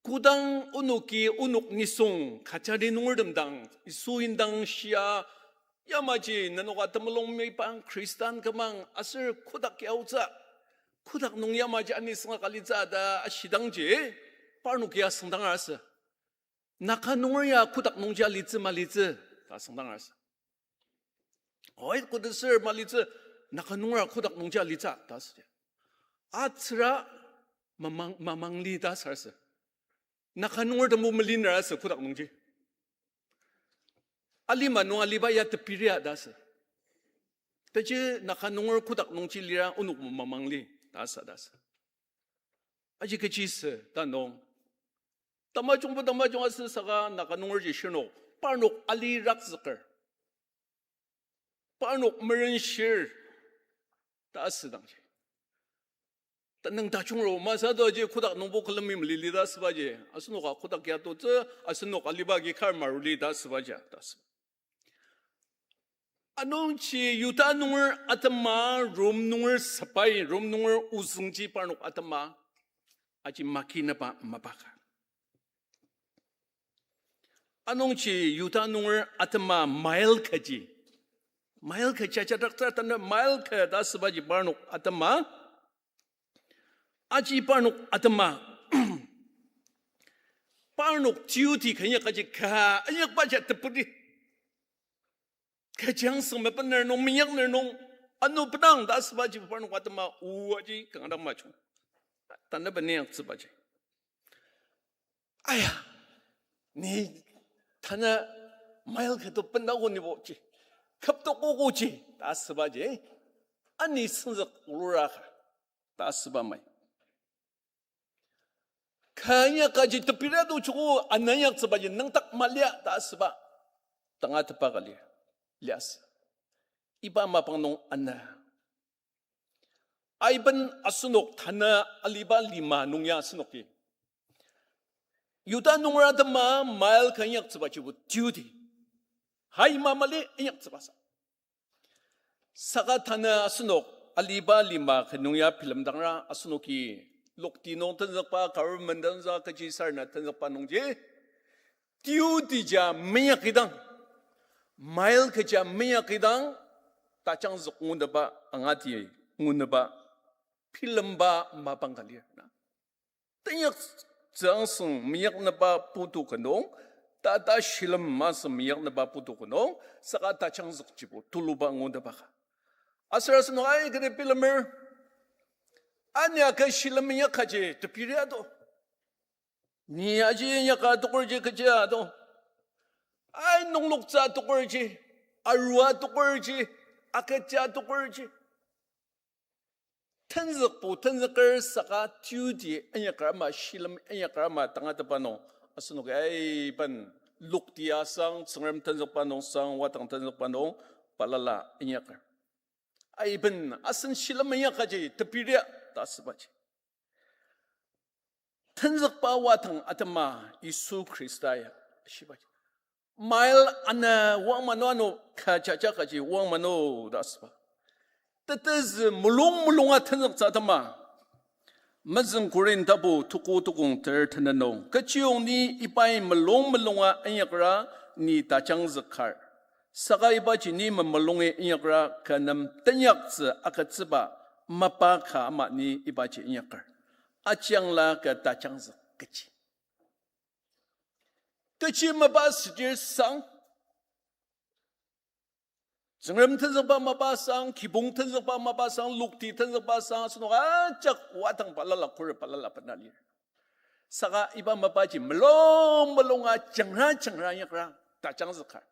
kodang onoki onok nisung Kachari nungertem dang Yisu indang shia, yamaji nenoka temulung meyipang Khristan kümang aser kotak ya aotsü, kotak nung yamaji ani sünga ka litsü ta ashidangji, parnoki asüngdang arasü. Naga nunger ya kotak nungji alitsü malitsü ta asüngdang arasü. Oi, kodasür malitsü, Naga nunger kotak nungji alitsü ta asüdi. Atsüra mamang, mamang li ta asü arasü. Naga nunger tembo meliner asü kotak nungji. Alima nung aliba ya tepiria ta asü. Taji Naga nunger kotak nungji lira onok mamang li ta asü ta asü. Aji kechi sü ta nung, tamajungbo tamajung asü saka Naga nungerji shirnok, parnok ali rakzüker, parnok merenshir ta asüdangji, tanüng tajungro masü to aji kotak nungbo külemi melili ta asübaji, asenoka kotak ya totsü, asenok aliba agi kar maruli ta asübaji ta asü. Anungji Yihuda nunger atema, Rom nunger sepai, Rom nunger ozüngji parnok atema, aji makinaba mapa ka. Anungji Yihuda nunger atema mile kaji, mile kaji ajadaktsür tanü mile ka ta asübaji parnok atema, aji parnok atema, parnok duty ka inyakaji ka inyakbaji tepudi, kechiang süng mepener nung, minyakner nung, ano benang ta asübaji parnok atema o aji kanga dang majung. Tanü beniaktsübaji, aya, ni tanü mile keto bendako nibo ji, küptokoko ji ta asübaji, ani senzük lura ka ta asüba mai. Ka inyakaji tepira to joko ana inyaktsübaji nüngdak malia ta asüba tangatetba ka lir, liasü. Iba mapang nung ana, aiben asenok tanü aliba lima nung ya asenoki Yihuda nunger atema mile ka inyaktsübajibo duty, hai ma mali inyaktsübasa. Saka tanü asenok aliba lima ka nung ya bilemdangra, asenoki lokti nung tenzükba, government tenzüka, kechi sarena tenzükba nungji, duty ja meinyakidang, mile kecha meinyakidang, tajangzük nguneba, angati nguneba, bilemba mapang ka lir na. Teinyaktsü angsüng meinyaknüba putu ka nung, tata shilem masü meinyaknüba putu ka nung, saka tajangzükjibo tuluba nguneba ka. Aser asenok aikati bilemer, ani aka shilem meinyakaji tepiri ato, ni aji inyaka tokerji kechi ato, ai nungloktsü tokerji, arua tokerji, akecha tokerji, tenzükbo tenzüker saka duty inyaker ama, shilem inyaker ama tangatetba nung, asenoki aiben lokti asang, Tsüngrem tenzükba nung sang, wadang tenzükba nung, balala inyaker, aiben asen shilem inyakaji tepiria ta asübaji, tenzükba wadang atema Yisu Khrista ya shibaji, mile ana wang mano, ano ka jaja kaji wang mano ta asüba. Tetezü mulung mulunga tenzüktsü atema. Mezüng Korinth tapu tuku tukong ter tenet nung, kechiyong ni ibai mulung mulunga inyakra ni tajangzük kar. Saka ibaji ni memulungi inyakra kü nem teinyaktsü agütsüba mapa ka ama ni ibaji inyaker. Ajiangla kü tajangzük kechi, kechi mapa südir sang, Tsüngrem tenzükba mapa sang, kibong tenzükba mapa sang, lokti tenzükba sang, asenok ajak wadang balala khuret balala bena lir. Saka iba mapaji mulung mulunga jangra jangra inyakra tajangzüka.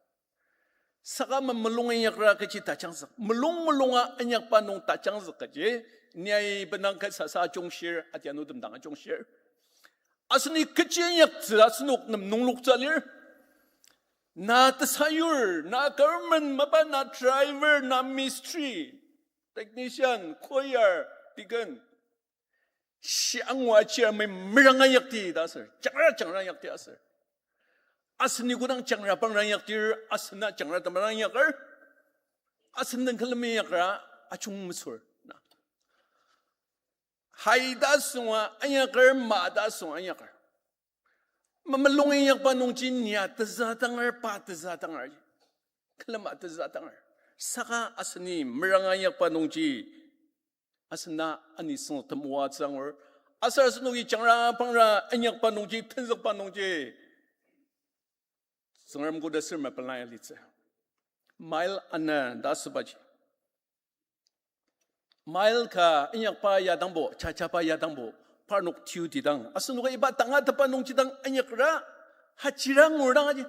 Saka memulung inyakra kechi tajangzük, mulung mulunga inyakba nung tajangzük kaji, ni ai benang ka sasa ajungshir, atianutem dang ajungshir. Aseni kechi inyaktsü asenok nem nungloktsü lir. Na tesayur, na government mapa, na driver, na mistri, technician, choir, deacon. Shi angu achir amai meranga inyakti ta aser, jangra jangra inyakti aser. Aseni kodang jangra pangra inyaktir, asena jangra tamarang inyaker, asen den külemi inyakra ajung mesür. Na. Hai ta asünga inyaker, ma ta asünga inyaker. Mamelung inyakba nungji nia tezü atanger, pa tezü atanger. Külema tezü atanger. Saka aseni meranga inyakba nungji asena anisung temoatsü angur. Aser asenoki jangra pangra inyakba nungji, tenzükba nungji, Tsüngrem koda ser mepelai alitsü. Mile ana ta asübaji, mile ka inyakba yadangbo, jajaba yadangbo, parnok duty dang asenoka iba tangatetba nungji dang inyakra, hajira angur dang aji.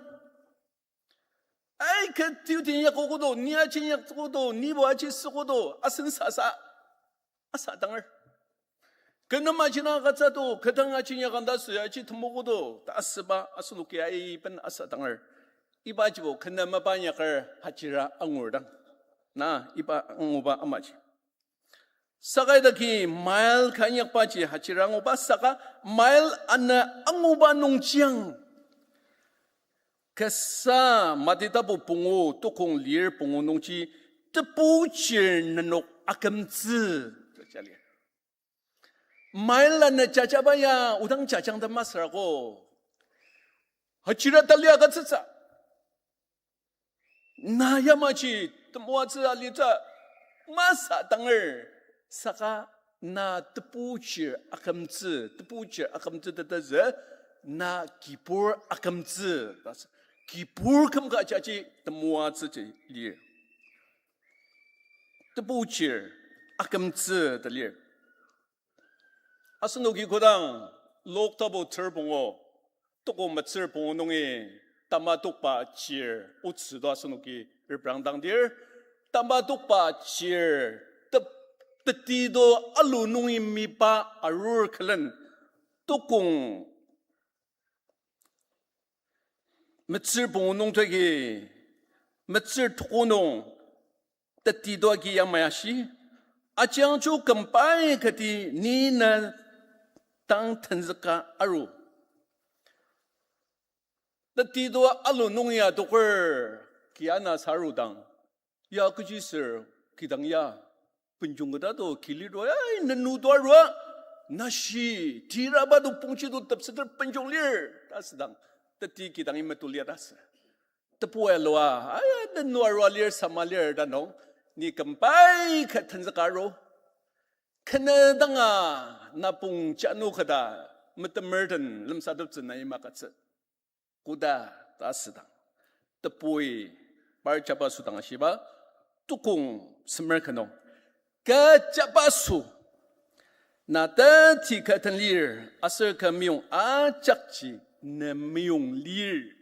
Aika duty inyakogo do, ni aji inyakogo do, nibo aji süogo do, asen sasa asatanger. Kü nem aji na agütsü do, kü dang aji inyakang ta süa aji temogo do ta asüba asenoki aiben asatanger. Ibajibo kü nem mapa inyaker, hajira angur dang. Na, iba anguba amaji. Saka idaki mile ka inyakbaji hajira anguba saka mile ana anguba nungjiang, kasa Mati tapu pungu, tukong lir pungu nungji, tebu chir nenok akümtsü ta lir. Mile ana jajaba ya odang jajang ta masürako. Hajira tali agütsütsü. Na yamaji temoatsü alitsü masatanger, saka na tebu chir akümtsü, tebu chir akümtsü tetezü, na kibur akümtsü ta asü. Kibur kümka jaji temoatsüji lir. Tebu chir akümtsü ta lir. Asenoki kodang Luk tapu ter pungu, tukong metsür pungu nungi tamatokba chir otsü to asenoki reprangdangdir, tamatokba chir tep-, teti to alu nungi miba arur külen, tukong metsür pungu nung toki, metsür tuko nung teti to agi yamai ashi, ajiangju kümbai kati ni na dang tenzüka aru. Teti to alu nung ya toker kia na sarudang, ya kechi sür kidang ya benjong keta to kili to, ai, nenu to arua, nashi, tiraba to pongji to tepseter benjong lir ta asüdang, teti kidangi metuli ta asü. Tebu alua, aya, nenu arua lir, sama lir ta nung, ni kümbai ka tenzüka aru. Kena danga, na pong janu keta, metemertem lemsateptsü na imakatsü. Koda ta asüdang, tebui par jabaso dang ashiba, tukong semer ka nung, kü jabaso, na teti ka den lir, aser kü meyong ajakji ne meyong lir.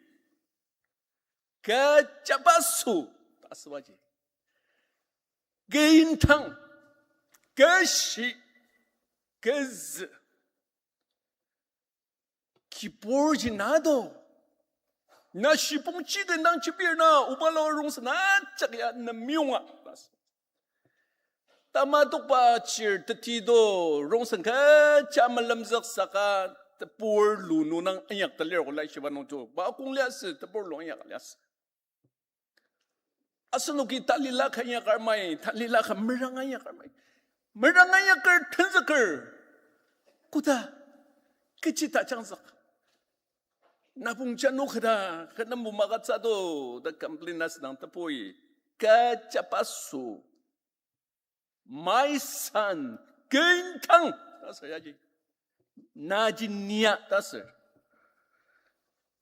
Kü jabaso ta asübaji, kü yimdang, kü shi, kü zü, kiburji na do. Na shibong chikendang chibir na, obala rongsen ajak ya ne meyonga ta asü. Tamatokba chir teti to rongsen kecha melemzük saka tebur lu nunang inyak ta lir ko laishiba nungji. Pa kong liasü, tebur lu inyak liasü. Asenoki talila ka inyakar mai, talila ka meranga inyakar mai. Meranga inyaker tenzüker. Koda, kechi tajangzük. Na pong janu keta, kü nembo makatsü to ta complain asüdang tebui, kü jabaso, my son, kü yimdang ta asü yaji. Naji nia ta asü.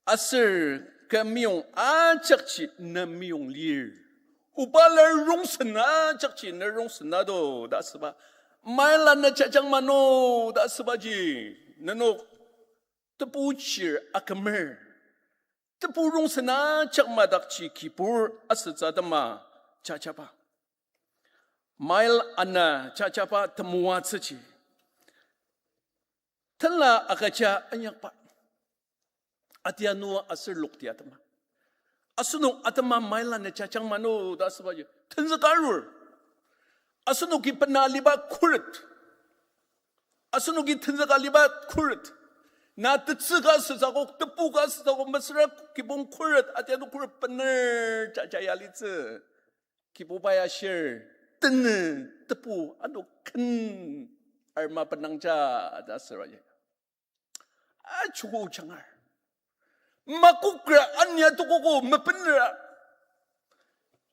Aser kü meyong ajakji ne meyong lir. Obala rongsen ajakji ne rongsen na do ta asüba. Mile ana jajang mano ta asübaji, nenok tebu chir akümer, tebu rongsen ajak madakji kibur asütsü atema jajaba. Mile ana jajaba temoatsüji, tenla agüja inyakba. Atianu aser lokti atema. Asenok atema maila ne jajang mano ta asübaji tenzüka arur. Asenoki bena aliba khuret. Asenoki tenzüka aliba khuret. Na tetsü ka sütsü akok, tebu ka sütsü akok, mesüra kibong khuret, atianu khuret bener jaja ya litsü. Kibuba ya shir, tenü, tebu, ano ken arma benangja ta asübaji. Achogo jangar. Makokra ania tokogo mepenra.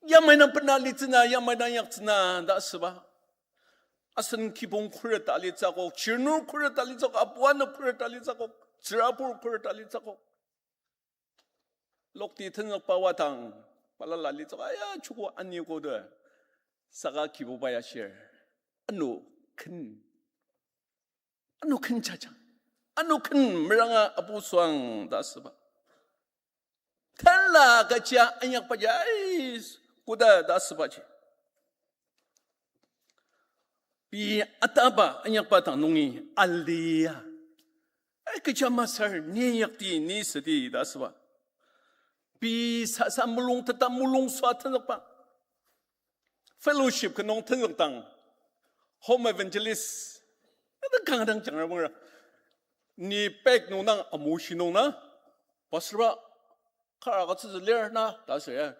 Yamai nang bena litsüna, yamai nang yaktsüna ta asüba. Asen kibong khuret alitsü akok, chirnur khuret alitsü akok, apu ano khuret alitsü akok, tsürabur khuret alitsü akok. Lokti tenzükba wadang, balala litsü akok, aya chogo aniko de. Saka Kibuba ya shir. Ano ken. Ano ken jajang. Ano ken meranga apu süang ta asüba. Tenla kechia inyakbaji, ai, koda ta asübaji. Pei ataba inyakba dang nungi alia. Ai, kecha masür, ni inyakdi, ni südi ta asüba. Pei sasa mulung teta mulung sua tenzükba. Fellowship ka nung tenzükdang, home evangelist, ata kanga dang jangra bungra. Ni bag nung dang amushi nung na, pastorba kar agütsütsü lir na ta asür ya.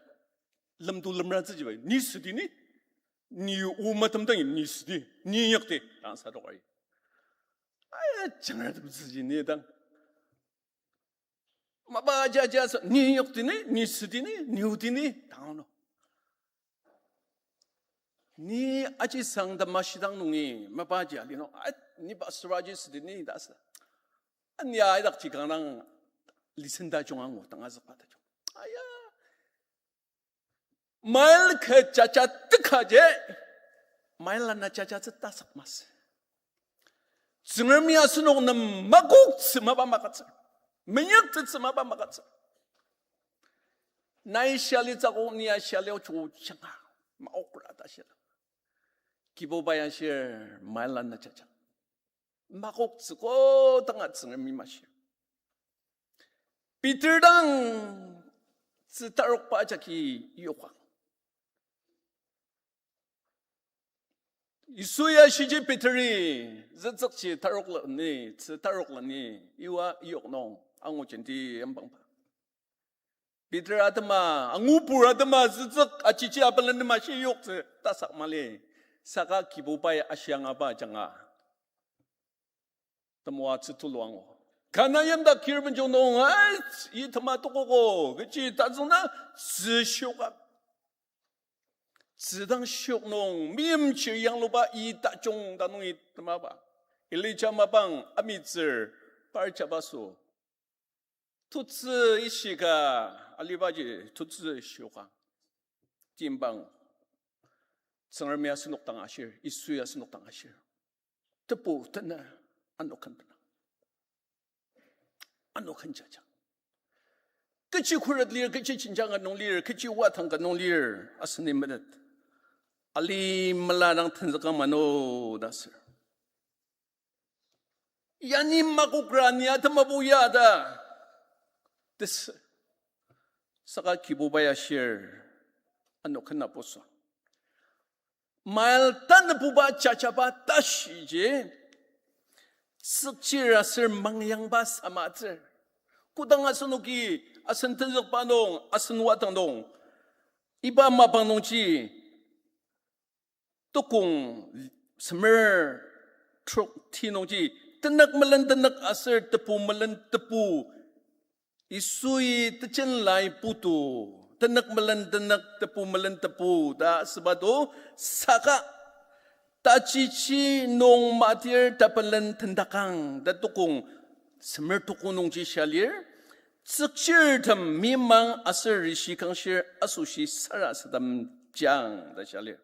Lemtu lemratsüji bai, ni südi ni, ni o matem dangi ni südi, ni inyakdi, ta sadokari. Aya, jangratemtsüji ni dang. Mapa jaja sa, ni inyakdi ni, ni südi ni, ni odi ni, ta ano. Ni aji sang tamashidang nungi, mapaji ali no, a, ni pastorji südi ni ta sa. Ania idakji kanga dang listen tajung angu, tangazükba tajung. Aya. Mile ka jaja tekaji, mile ana jajatsü tasak masü. Tsüngremi asenok nem makoktsü mapa magütsür. Menyaktettsü mapa magütsür. Nai shia litsü akok, ni ya shia lio chogo janga. Makokra ta shia. Kibuba ya shir mile ana jaja. Makoktsü kodanga Tsüngremi mashi. Peter dang tzü tarokba jagi yokang. Yisu ya shiji Peteri zütsükji tarokla ni, tzü tarokla ni, iwa yok nung, angu jenti yambangba. Peter atema, angupur atema zütsük achichi apelenema shi yoktsü tasak mali, saka Kibubai ashiangaba janga temoatsü tulu angu. Kana yimdak kir benjong nung, ai, yi tema tokogo, kechi tazüngna, tzü shioka. Tzü dang shiok nung, meimchir yangluba yi tajung ta nungi temaba. Elija mapang amitsür par jabaso. Tutsü ishika alibaji tutsü shioka. Timbang. Tsüngremi asenok dang ashir, Yisu asenok dang ashir. Tebu tena ano ken bena. Ano ken jaja. Kechi khuret lir, kechi jenjang ka nung lir, kechi watang ka nung lir, aseni metet. Ali mela dang tenzüka mano ta sür. Yani makokra ni atema bu ya ta. Tesü. Saka Kibubai ashir. Ano ken apuso. Mile tanabuba jajaba tashiji, tsükchir aser mangyangba samatsür. Kodang asenoki asen tenzükba nung, asen watang nung, iba mapang nungji, tukong semer trok ti nungji, tenük melen tenük aser tebu melen tebu, Yisui tejen lai putu, tenük melen tenük, tebu melen tebu ta asüba to, saka tachichi nung matir tapelen tendakang ta tukong semer tukong nungji shia lir, tsükchirtem mimang aser rishi kangshir asoshi sarasadem jang ta shia lir.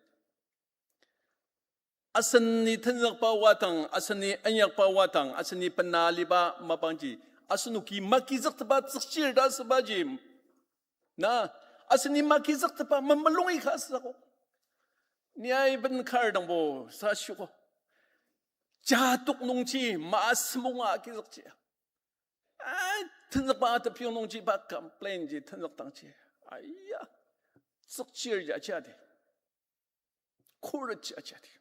Aseni tenzükba watang, aseni inyakba watang, aseni bena aliba mapangji, asenoki magizüktepa tsükchir ta asübaji. Na, aseni magizüktepa memelungi ka asüsako. Ni aiben kar dangbo sa shiko. Jadok nungji ma asümonga agizükji. A, Tenzükba atepyong nungji iba complain ji tenzükdangji. Aya. Tsükchir ya jadi. Khuret ya jadi.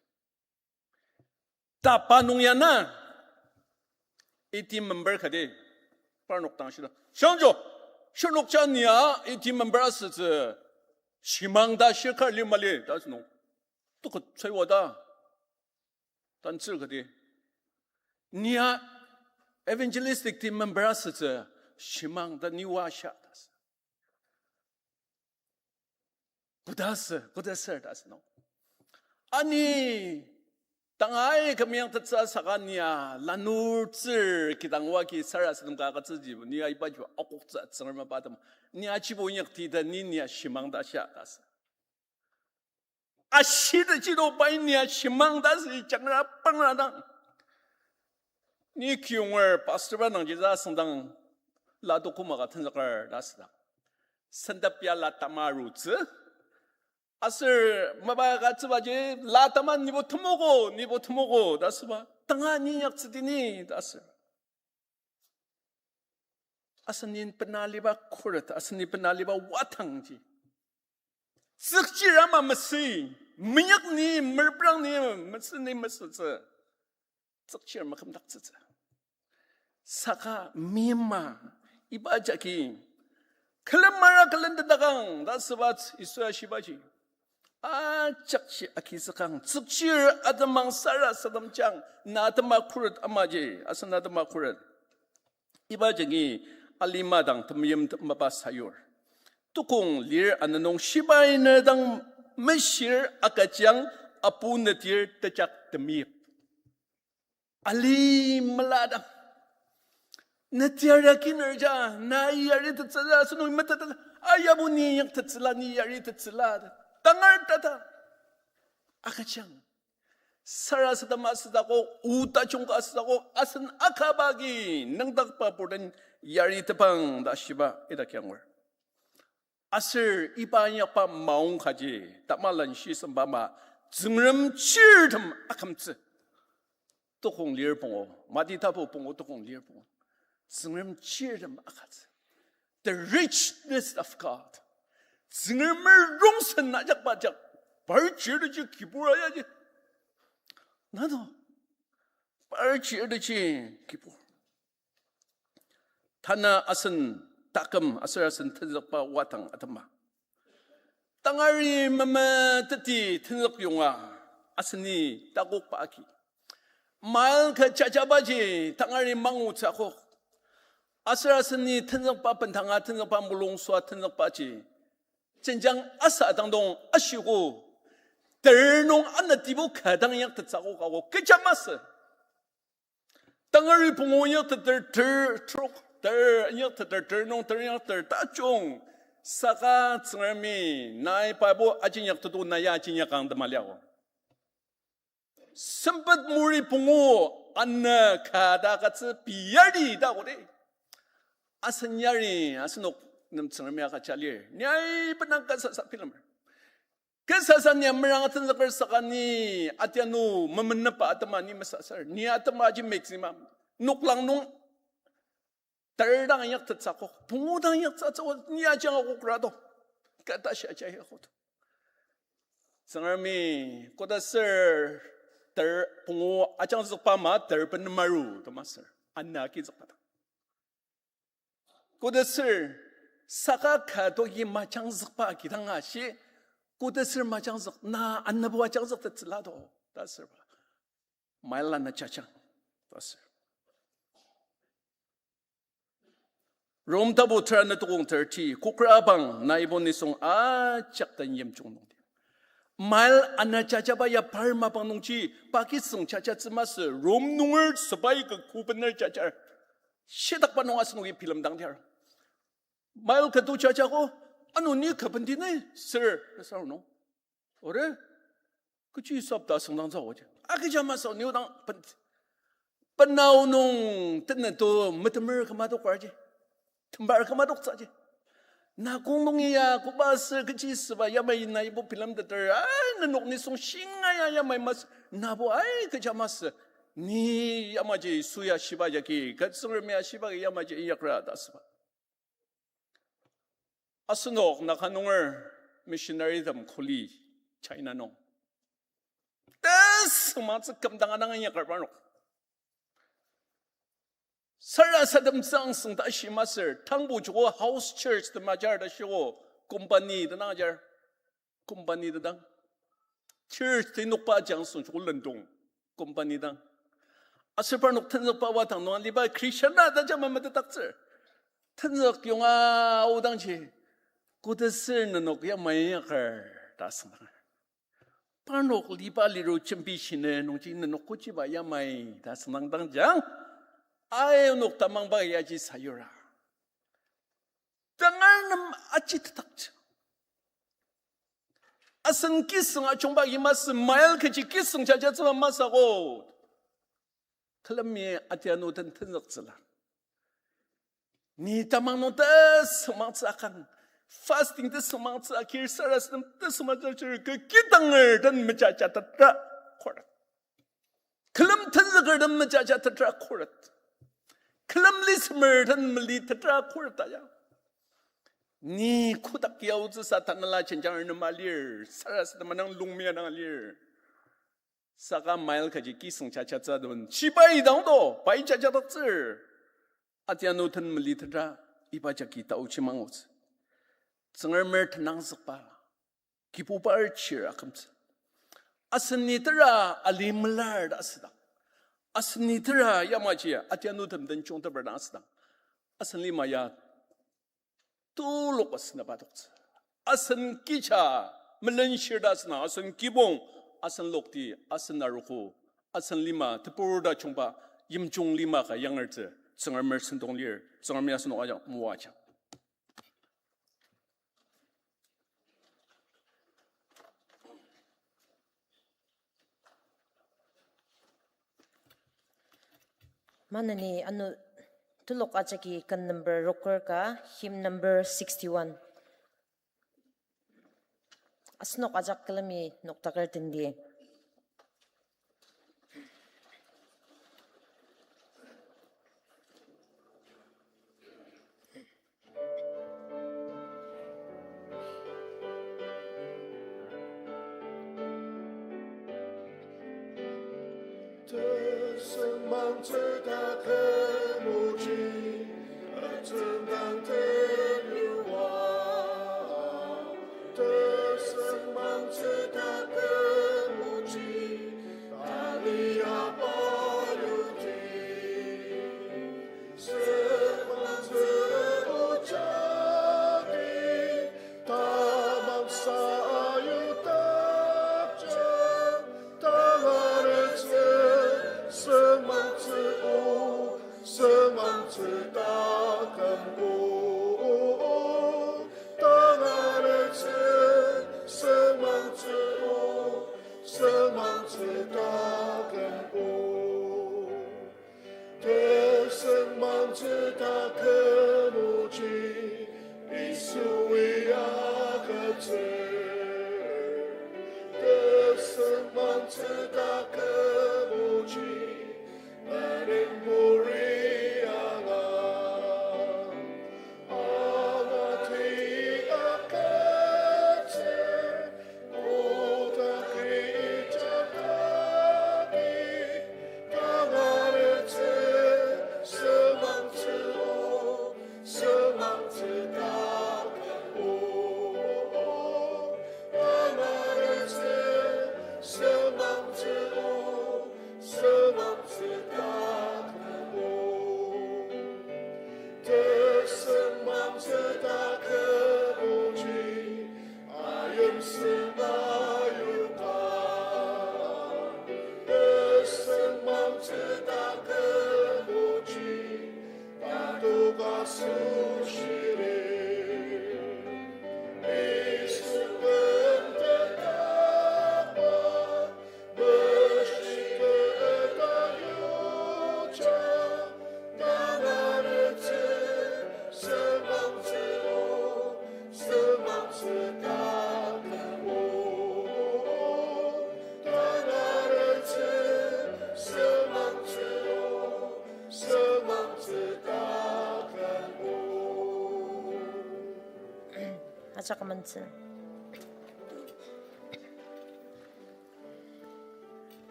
Tapa nung ya na. AT member kati. Parnok dang shila. Shangjo. Shirnokja nia AT member asütsü. Shimang ta shirkar li mali. Ta sünung. Tukut tsaiwa ta. Tantsür kati. Nia evangelistic team member asütsü. Shimang ta niwa sha ta sü. Kodasü, kodasür ta sünung. Ani, tangai kümyang tetsü saka nia, lanur tsür kidang wagi sarasadem ka agütsüji, nia iba jua akoktsü Tsüngrem mapa tem. Nia chibo inyakti ta ni nia shimang ta sha ta sü. Ashitaji to pai nia shimang ta sü jangra pangra dang. Ni kiyonger pastor ba nangji za asüngdang la to koma ka tenzüker ta südang. Sendap ya la tama arutsü. Aser mapa ka tsübaji la tama nibo temogo, nibo temogo ta süba. Tanga ni inyaktsüti ni ta sü. Asen ni bena aliba khuret, asen ni bena aliba wadangji. Tsükchir ama mesü, minyak ni, merprang ni, mesü ni mesütsü. Tsükchir makümdaktsütsü. Saka mima, iba jagi, külemara külen tendakang, ta süba Yisua shibaji. Ajakji agizükang, tsükchir atemang sarasademjang, na atema khuret amaji, asen na atema khuret. Iba jangi alima dang temeim mapa sayur. Tukong lir ana nung shibai ne dang meshir agüjang apu netir tejak temeim. Ali meladang. Netir ya kinurja, na yaritettsüla, asenok metettsüla, ayabo ni inyaktettsüla, ni yaritettsüla. Tangar tata. Agüjang. Sarasadema asüdakok, o tajung ka asüdakok, asen akaba agi nüngdakba burden yaritepang ta shiba ita kiangur. Aser iba inyakba maong kaji, tamalan shisemba ama, Tsüngrem chirtem akümtsü. Tukong lir pungu, Mati tapu pungu tukong lir pungu. Tsüngrem chirtem akatsü. The richness of God. Tsüngremer rongsen ajakba ajak. Par chirtiji kibur ayaji. Nado. Par chirtiji kibur. Tanü asen taküm aser asen tenzükba wadang atema. Tangari memeteti tenzük yonga aseni takokba agi. Mile ka jajabaji tangari mangutsü akok. Aser aseni tenzükba bendanga tenzükba mulung süa tenzükbaji jenjang asa dangdong ashiko. Ter nung anatibo ka dang inyaktettsü akok, akok kecha masü. Tangari pungu inyakteter ter trok, ter inyakteter ter nung ter inyakteter tajung. Saka Tsüngremi nai pabo ajinyakteto na ya ajinyakang tema liago. Sempet muri pungu ana ka ta katsü piyari ta kodi. Asen yari, asenok nem Tsüngremi agüja lir. Ni ai benang kasasa bilemer. Kasasa ni amerang atenzüker saka ni atianu memenepa atema ni mesasür. Ni atema aji maximum. Noklang nung ter dang inyaktettsü akok, pungu dang inyaktettsü akok, ni ajanga akok rato. Kata shi aja akok. Tsüngremi, koda sür ter pungu ajangzükba ama ter benemaru ta masür. Ana agizükba ta. Koda sür saka ka toki majangzükba kidang ashi, koda sür majangzük, na anabo ajangzüktettsüla to, ta sürba. Mile ana jajang, ta sür. Rom tapu tera ana tukong thirty, kokra abang na ibo nisung ajak den yimjung nungdi. Mile ana jajaba ya par mapang nungji, pa kisüng jajatsü masü, Rom nunger sepai kü kubener jajar. Shitakba nung asenoki bilemdang tiar. Mile keto jajako, ano ni kü benti ne, sir, ta sür nung. Ore, kechi sap ta süngdangtsü oji. Agija masü, ni odang pen-, penao nung tenet to metemer kümadok arji. Tembar kümadoktsüji. Na kong nung ya, koba sür kechi süba yamai na ibo bilemteter, ai, nenok nisung shinga ya yamai masü, nabo ai kecha masü. Ni yamaji Yisu ya shiba jagi, kü Tsüngremi ya shiba agi yamaji inyakra ta asüba. Asenok Naga nunger missionarytem kuli China nung. Tesüngmangtsü kümdang anang inyakar parnok. Sarasademtsü angsüng ta shimaser, tangbo joko house church tem ajar ta shio, company tenang ajar. Company tedang. Church tenokba ajang süng joko lendong. Company dang. Aser parnok tenzükba wadang nung aliba Christian na ta jama metetdaktsür. Tenzük yonga aodangji, kodasür nenok yamai inyakar ta asüngdang. Parnok liba liru jembi shiner nungji nenok kochiba yamai ta asüngdang dangjang, ai onok tamangba yaji sayura. Tangar nem aji tetaktsü. Asen kisüng ajungba yimasa mile kechi kisüng jajatsüba masü ko. Külemi atianu den tenzüktsüla. Ni tamang nung tesüngmangtsü akang, fasting tesüngmangtsü akir, sarasadem tesüngmangtsü akir, kü kidanger den mejajatetra khuret. Külem tenzüker den mejajatetra khuret. Külem lisemer den melitetra khuret ta ya. Ni kotak yaotsüsa tanela jenjang nem alir, sarasadema nang lungmia nang alir. Saka mile kaji kisüng jajatsü don. Shibai dang do, pai jajadaktsür. Atianu den melitetra, iba jagi taochi mangutsü. Tsüngremer tenangzükba, Kibuba chir akümtsü. Asen ni tera ali melar ta asüdang, asen ni tera yamaji atianu tem den jungteper dang asüdang, asen lima ya tulok asünaba toktsü. Asen kija melenshir ta asüdang, asen kibong, asen lokti, asen arogo, asen lima tebur ta jungba yimjung lima ka yangertsü Tsüngremer sentong lir. Tsüngremi asenok ajak moajang. Maneni ano telok ajaki ken number roker ka, hymn number sixty-one. Asenok ajak külemi noktaker tendi. Tesüngmangtsü taküm oji, atsüngdang teyua. Tesüngmangtsü taküm oji, aliaba yuti. Sema tsü ojagi, tamang sayutakja, talaretsü, sema tsü o, sema Ajak amentsü.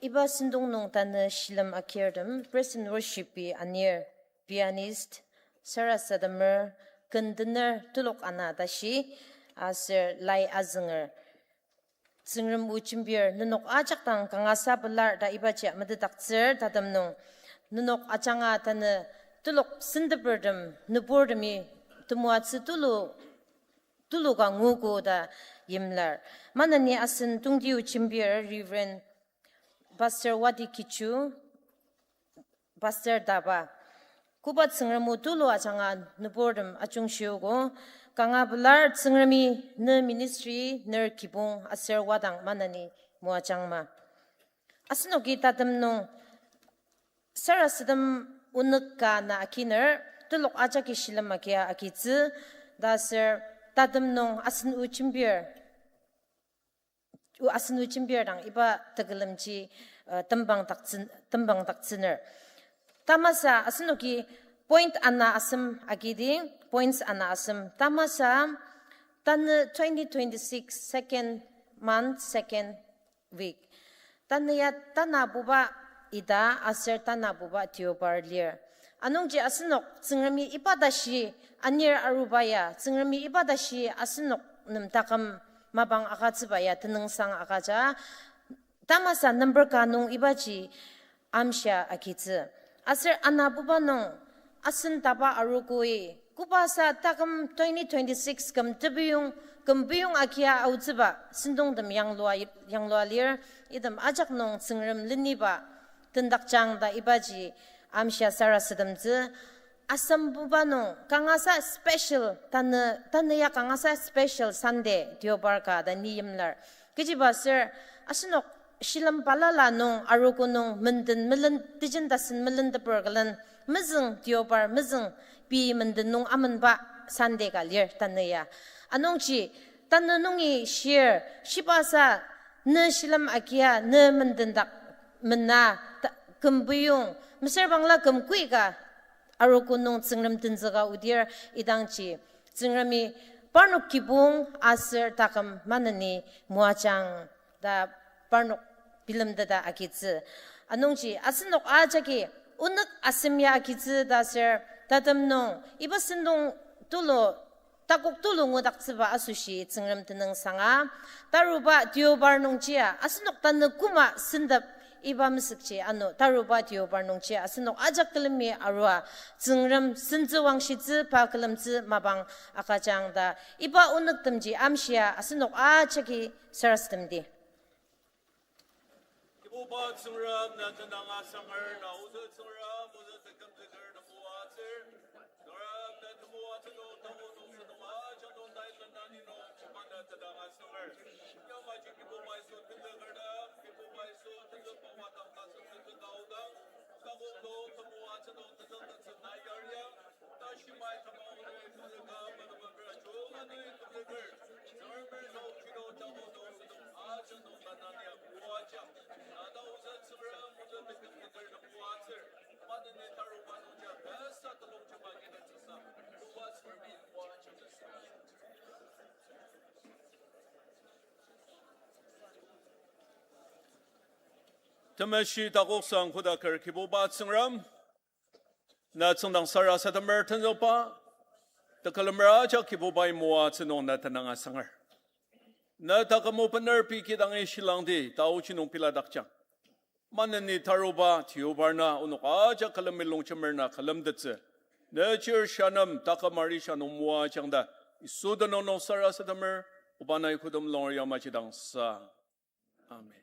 Iba sentong nung tanü shilem agirtem, praise and worship-i anir, pianist, sarasademer, kendener, telok ana tashi, aser lai azünger. Tsüngrem o jembir, nenok ajak dang kangasa pelar ta ibaji metetdaktsür tatem nung. Nenok ajanga tanü telok sentepertem, nüburtemi temoatsü tulu, tulu ka nguogo ta yimlar. Maneni asen tongti o jembir Reverend Pastor Wati Kichu, Pastor Daba. Koba Tsüngrem o tulu ajanga nüburtem ajungshiogo, kanga pelar Tsüngremi ne ministry, ner kibong aser wadang maneni moajangma. Asenoki tatem nung sarasadem onük ka na akiner, telok ajaki shilem agia agitsü, ta aser tatem nung asen o jembir, o asen o jembir dang iba tekülemji, uh, tembangdaktsü-, tembangdaktsüner. Tamasa asenoki point ana asem agidi, points ana asem. Tamasa tanü twenty twenty-six second month, second week. Tanü ya tanabuba ita aser tanabuba deobar lir. Anungji asenok Tsüngremi iba tashi anir aruba ya, Tsüngremi iba tashi asenok nem taküm mapang agütsüba ya tenüngsang agüja. Tamasa number ka nung ibaji amshia agitsü. Aser anabuba nung asen taba arogoi, kobasa taküm twenty twenty-six küm tebiyong, küm biyong agia aotsüba sentongtem yanglua, yanglua lir, item ajak nung Tsüngrem leniba tendakjang ta ibaji amshia sarasademtsü. Asembuba nung kangasa special, tanü, tanü ya kangasa special Sunday, deobar ka ta ni yimlar. Kechiba aser, asenok shilem balala nung arogo nung menden melen, tejen tasen melenteper külen, mezüng deobar, mezüng pei menden nung amenba Sunday ka lir tanü ya. Anungji, tanü nungi shir, shibasa, ne shilem agia, ne mendendak mena, ta-, küm biyong, mesüra bangla küm kui ka arogo nung Tsüngrem tenzüka odir idangji, Tsüngremi parnok kibong aser taküm maneni moajang ta parnok bilemteta agitsü. Anungji asenok ajaki onük asem ya agitsü ta aser tatem nung iba sentong tulu takok tulu ngudaktsüba asoshi Tsüngrem tenüngsanga, taruba deobar nungjia asenok tanü koma sentep iba mesükji ano taruba deobar nungjia asenok ajak külemi arua Tsüngrem sentsü wangshitsü pa külemtsü mapang agüjang ta iba onüktemji amshia asenok ajaki sarasademdi. Kibuba Tsüngrem, na tenüng asanger, na ozü Tsüngrem, ozü tekümzüker temoatsür. Tsüngrem, na temoatsü nung, tangu nung, sentong ajak nung, nai tenani nung, Kibuba na tenüng asanger. Yamaji Kibuba Yisu tenzüker dang, Kibuba Yisu tenzükba wadang ka sentong tenzüka aodang. Tangu nung, temoatsü nung, tenzüktettsü na yariang. Tashimai tamang nung tenzüka, manama kera chula nung tenzüker. Tsüngrem merang nung, kino tangu nung, sentong ajak nung, tanani ya moajang. Na ta ozü Tsüngrem, ozü tekümzüker temoatsür. Temeshi takoksang kodaker Kibuba Tsüngrem, na tsüngdang sarasademer tenzükba, tekülemer ajak Kibubai moatsü nung na tenüng asanger. Na taküm o bener pei kidangi shilangdi, taochi nung biladakjang. Maneni taruba, tiobar na, onok ajak külemi longjemer na külemtettsü. Ne chir sha nem taküm arishia nung moajang ta, Yisu tenüng nung sarasademer, oba nai kodem longer yamaji dang sa. Amen.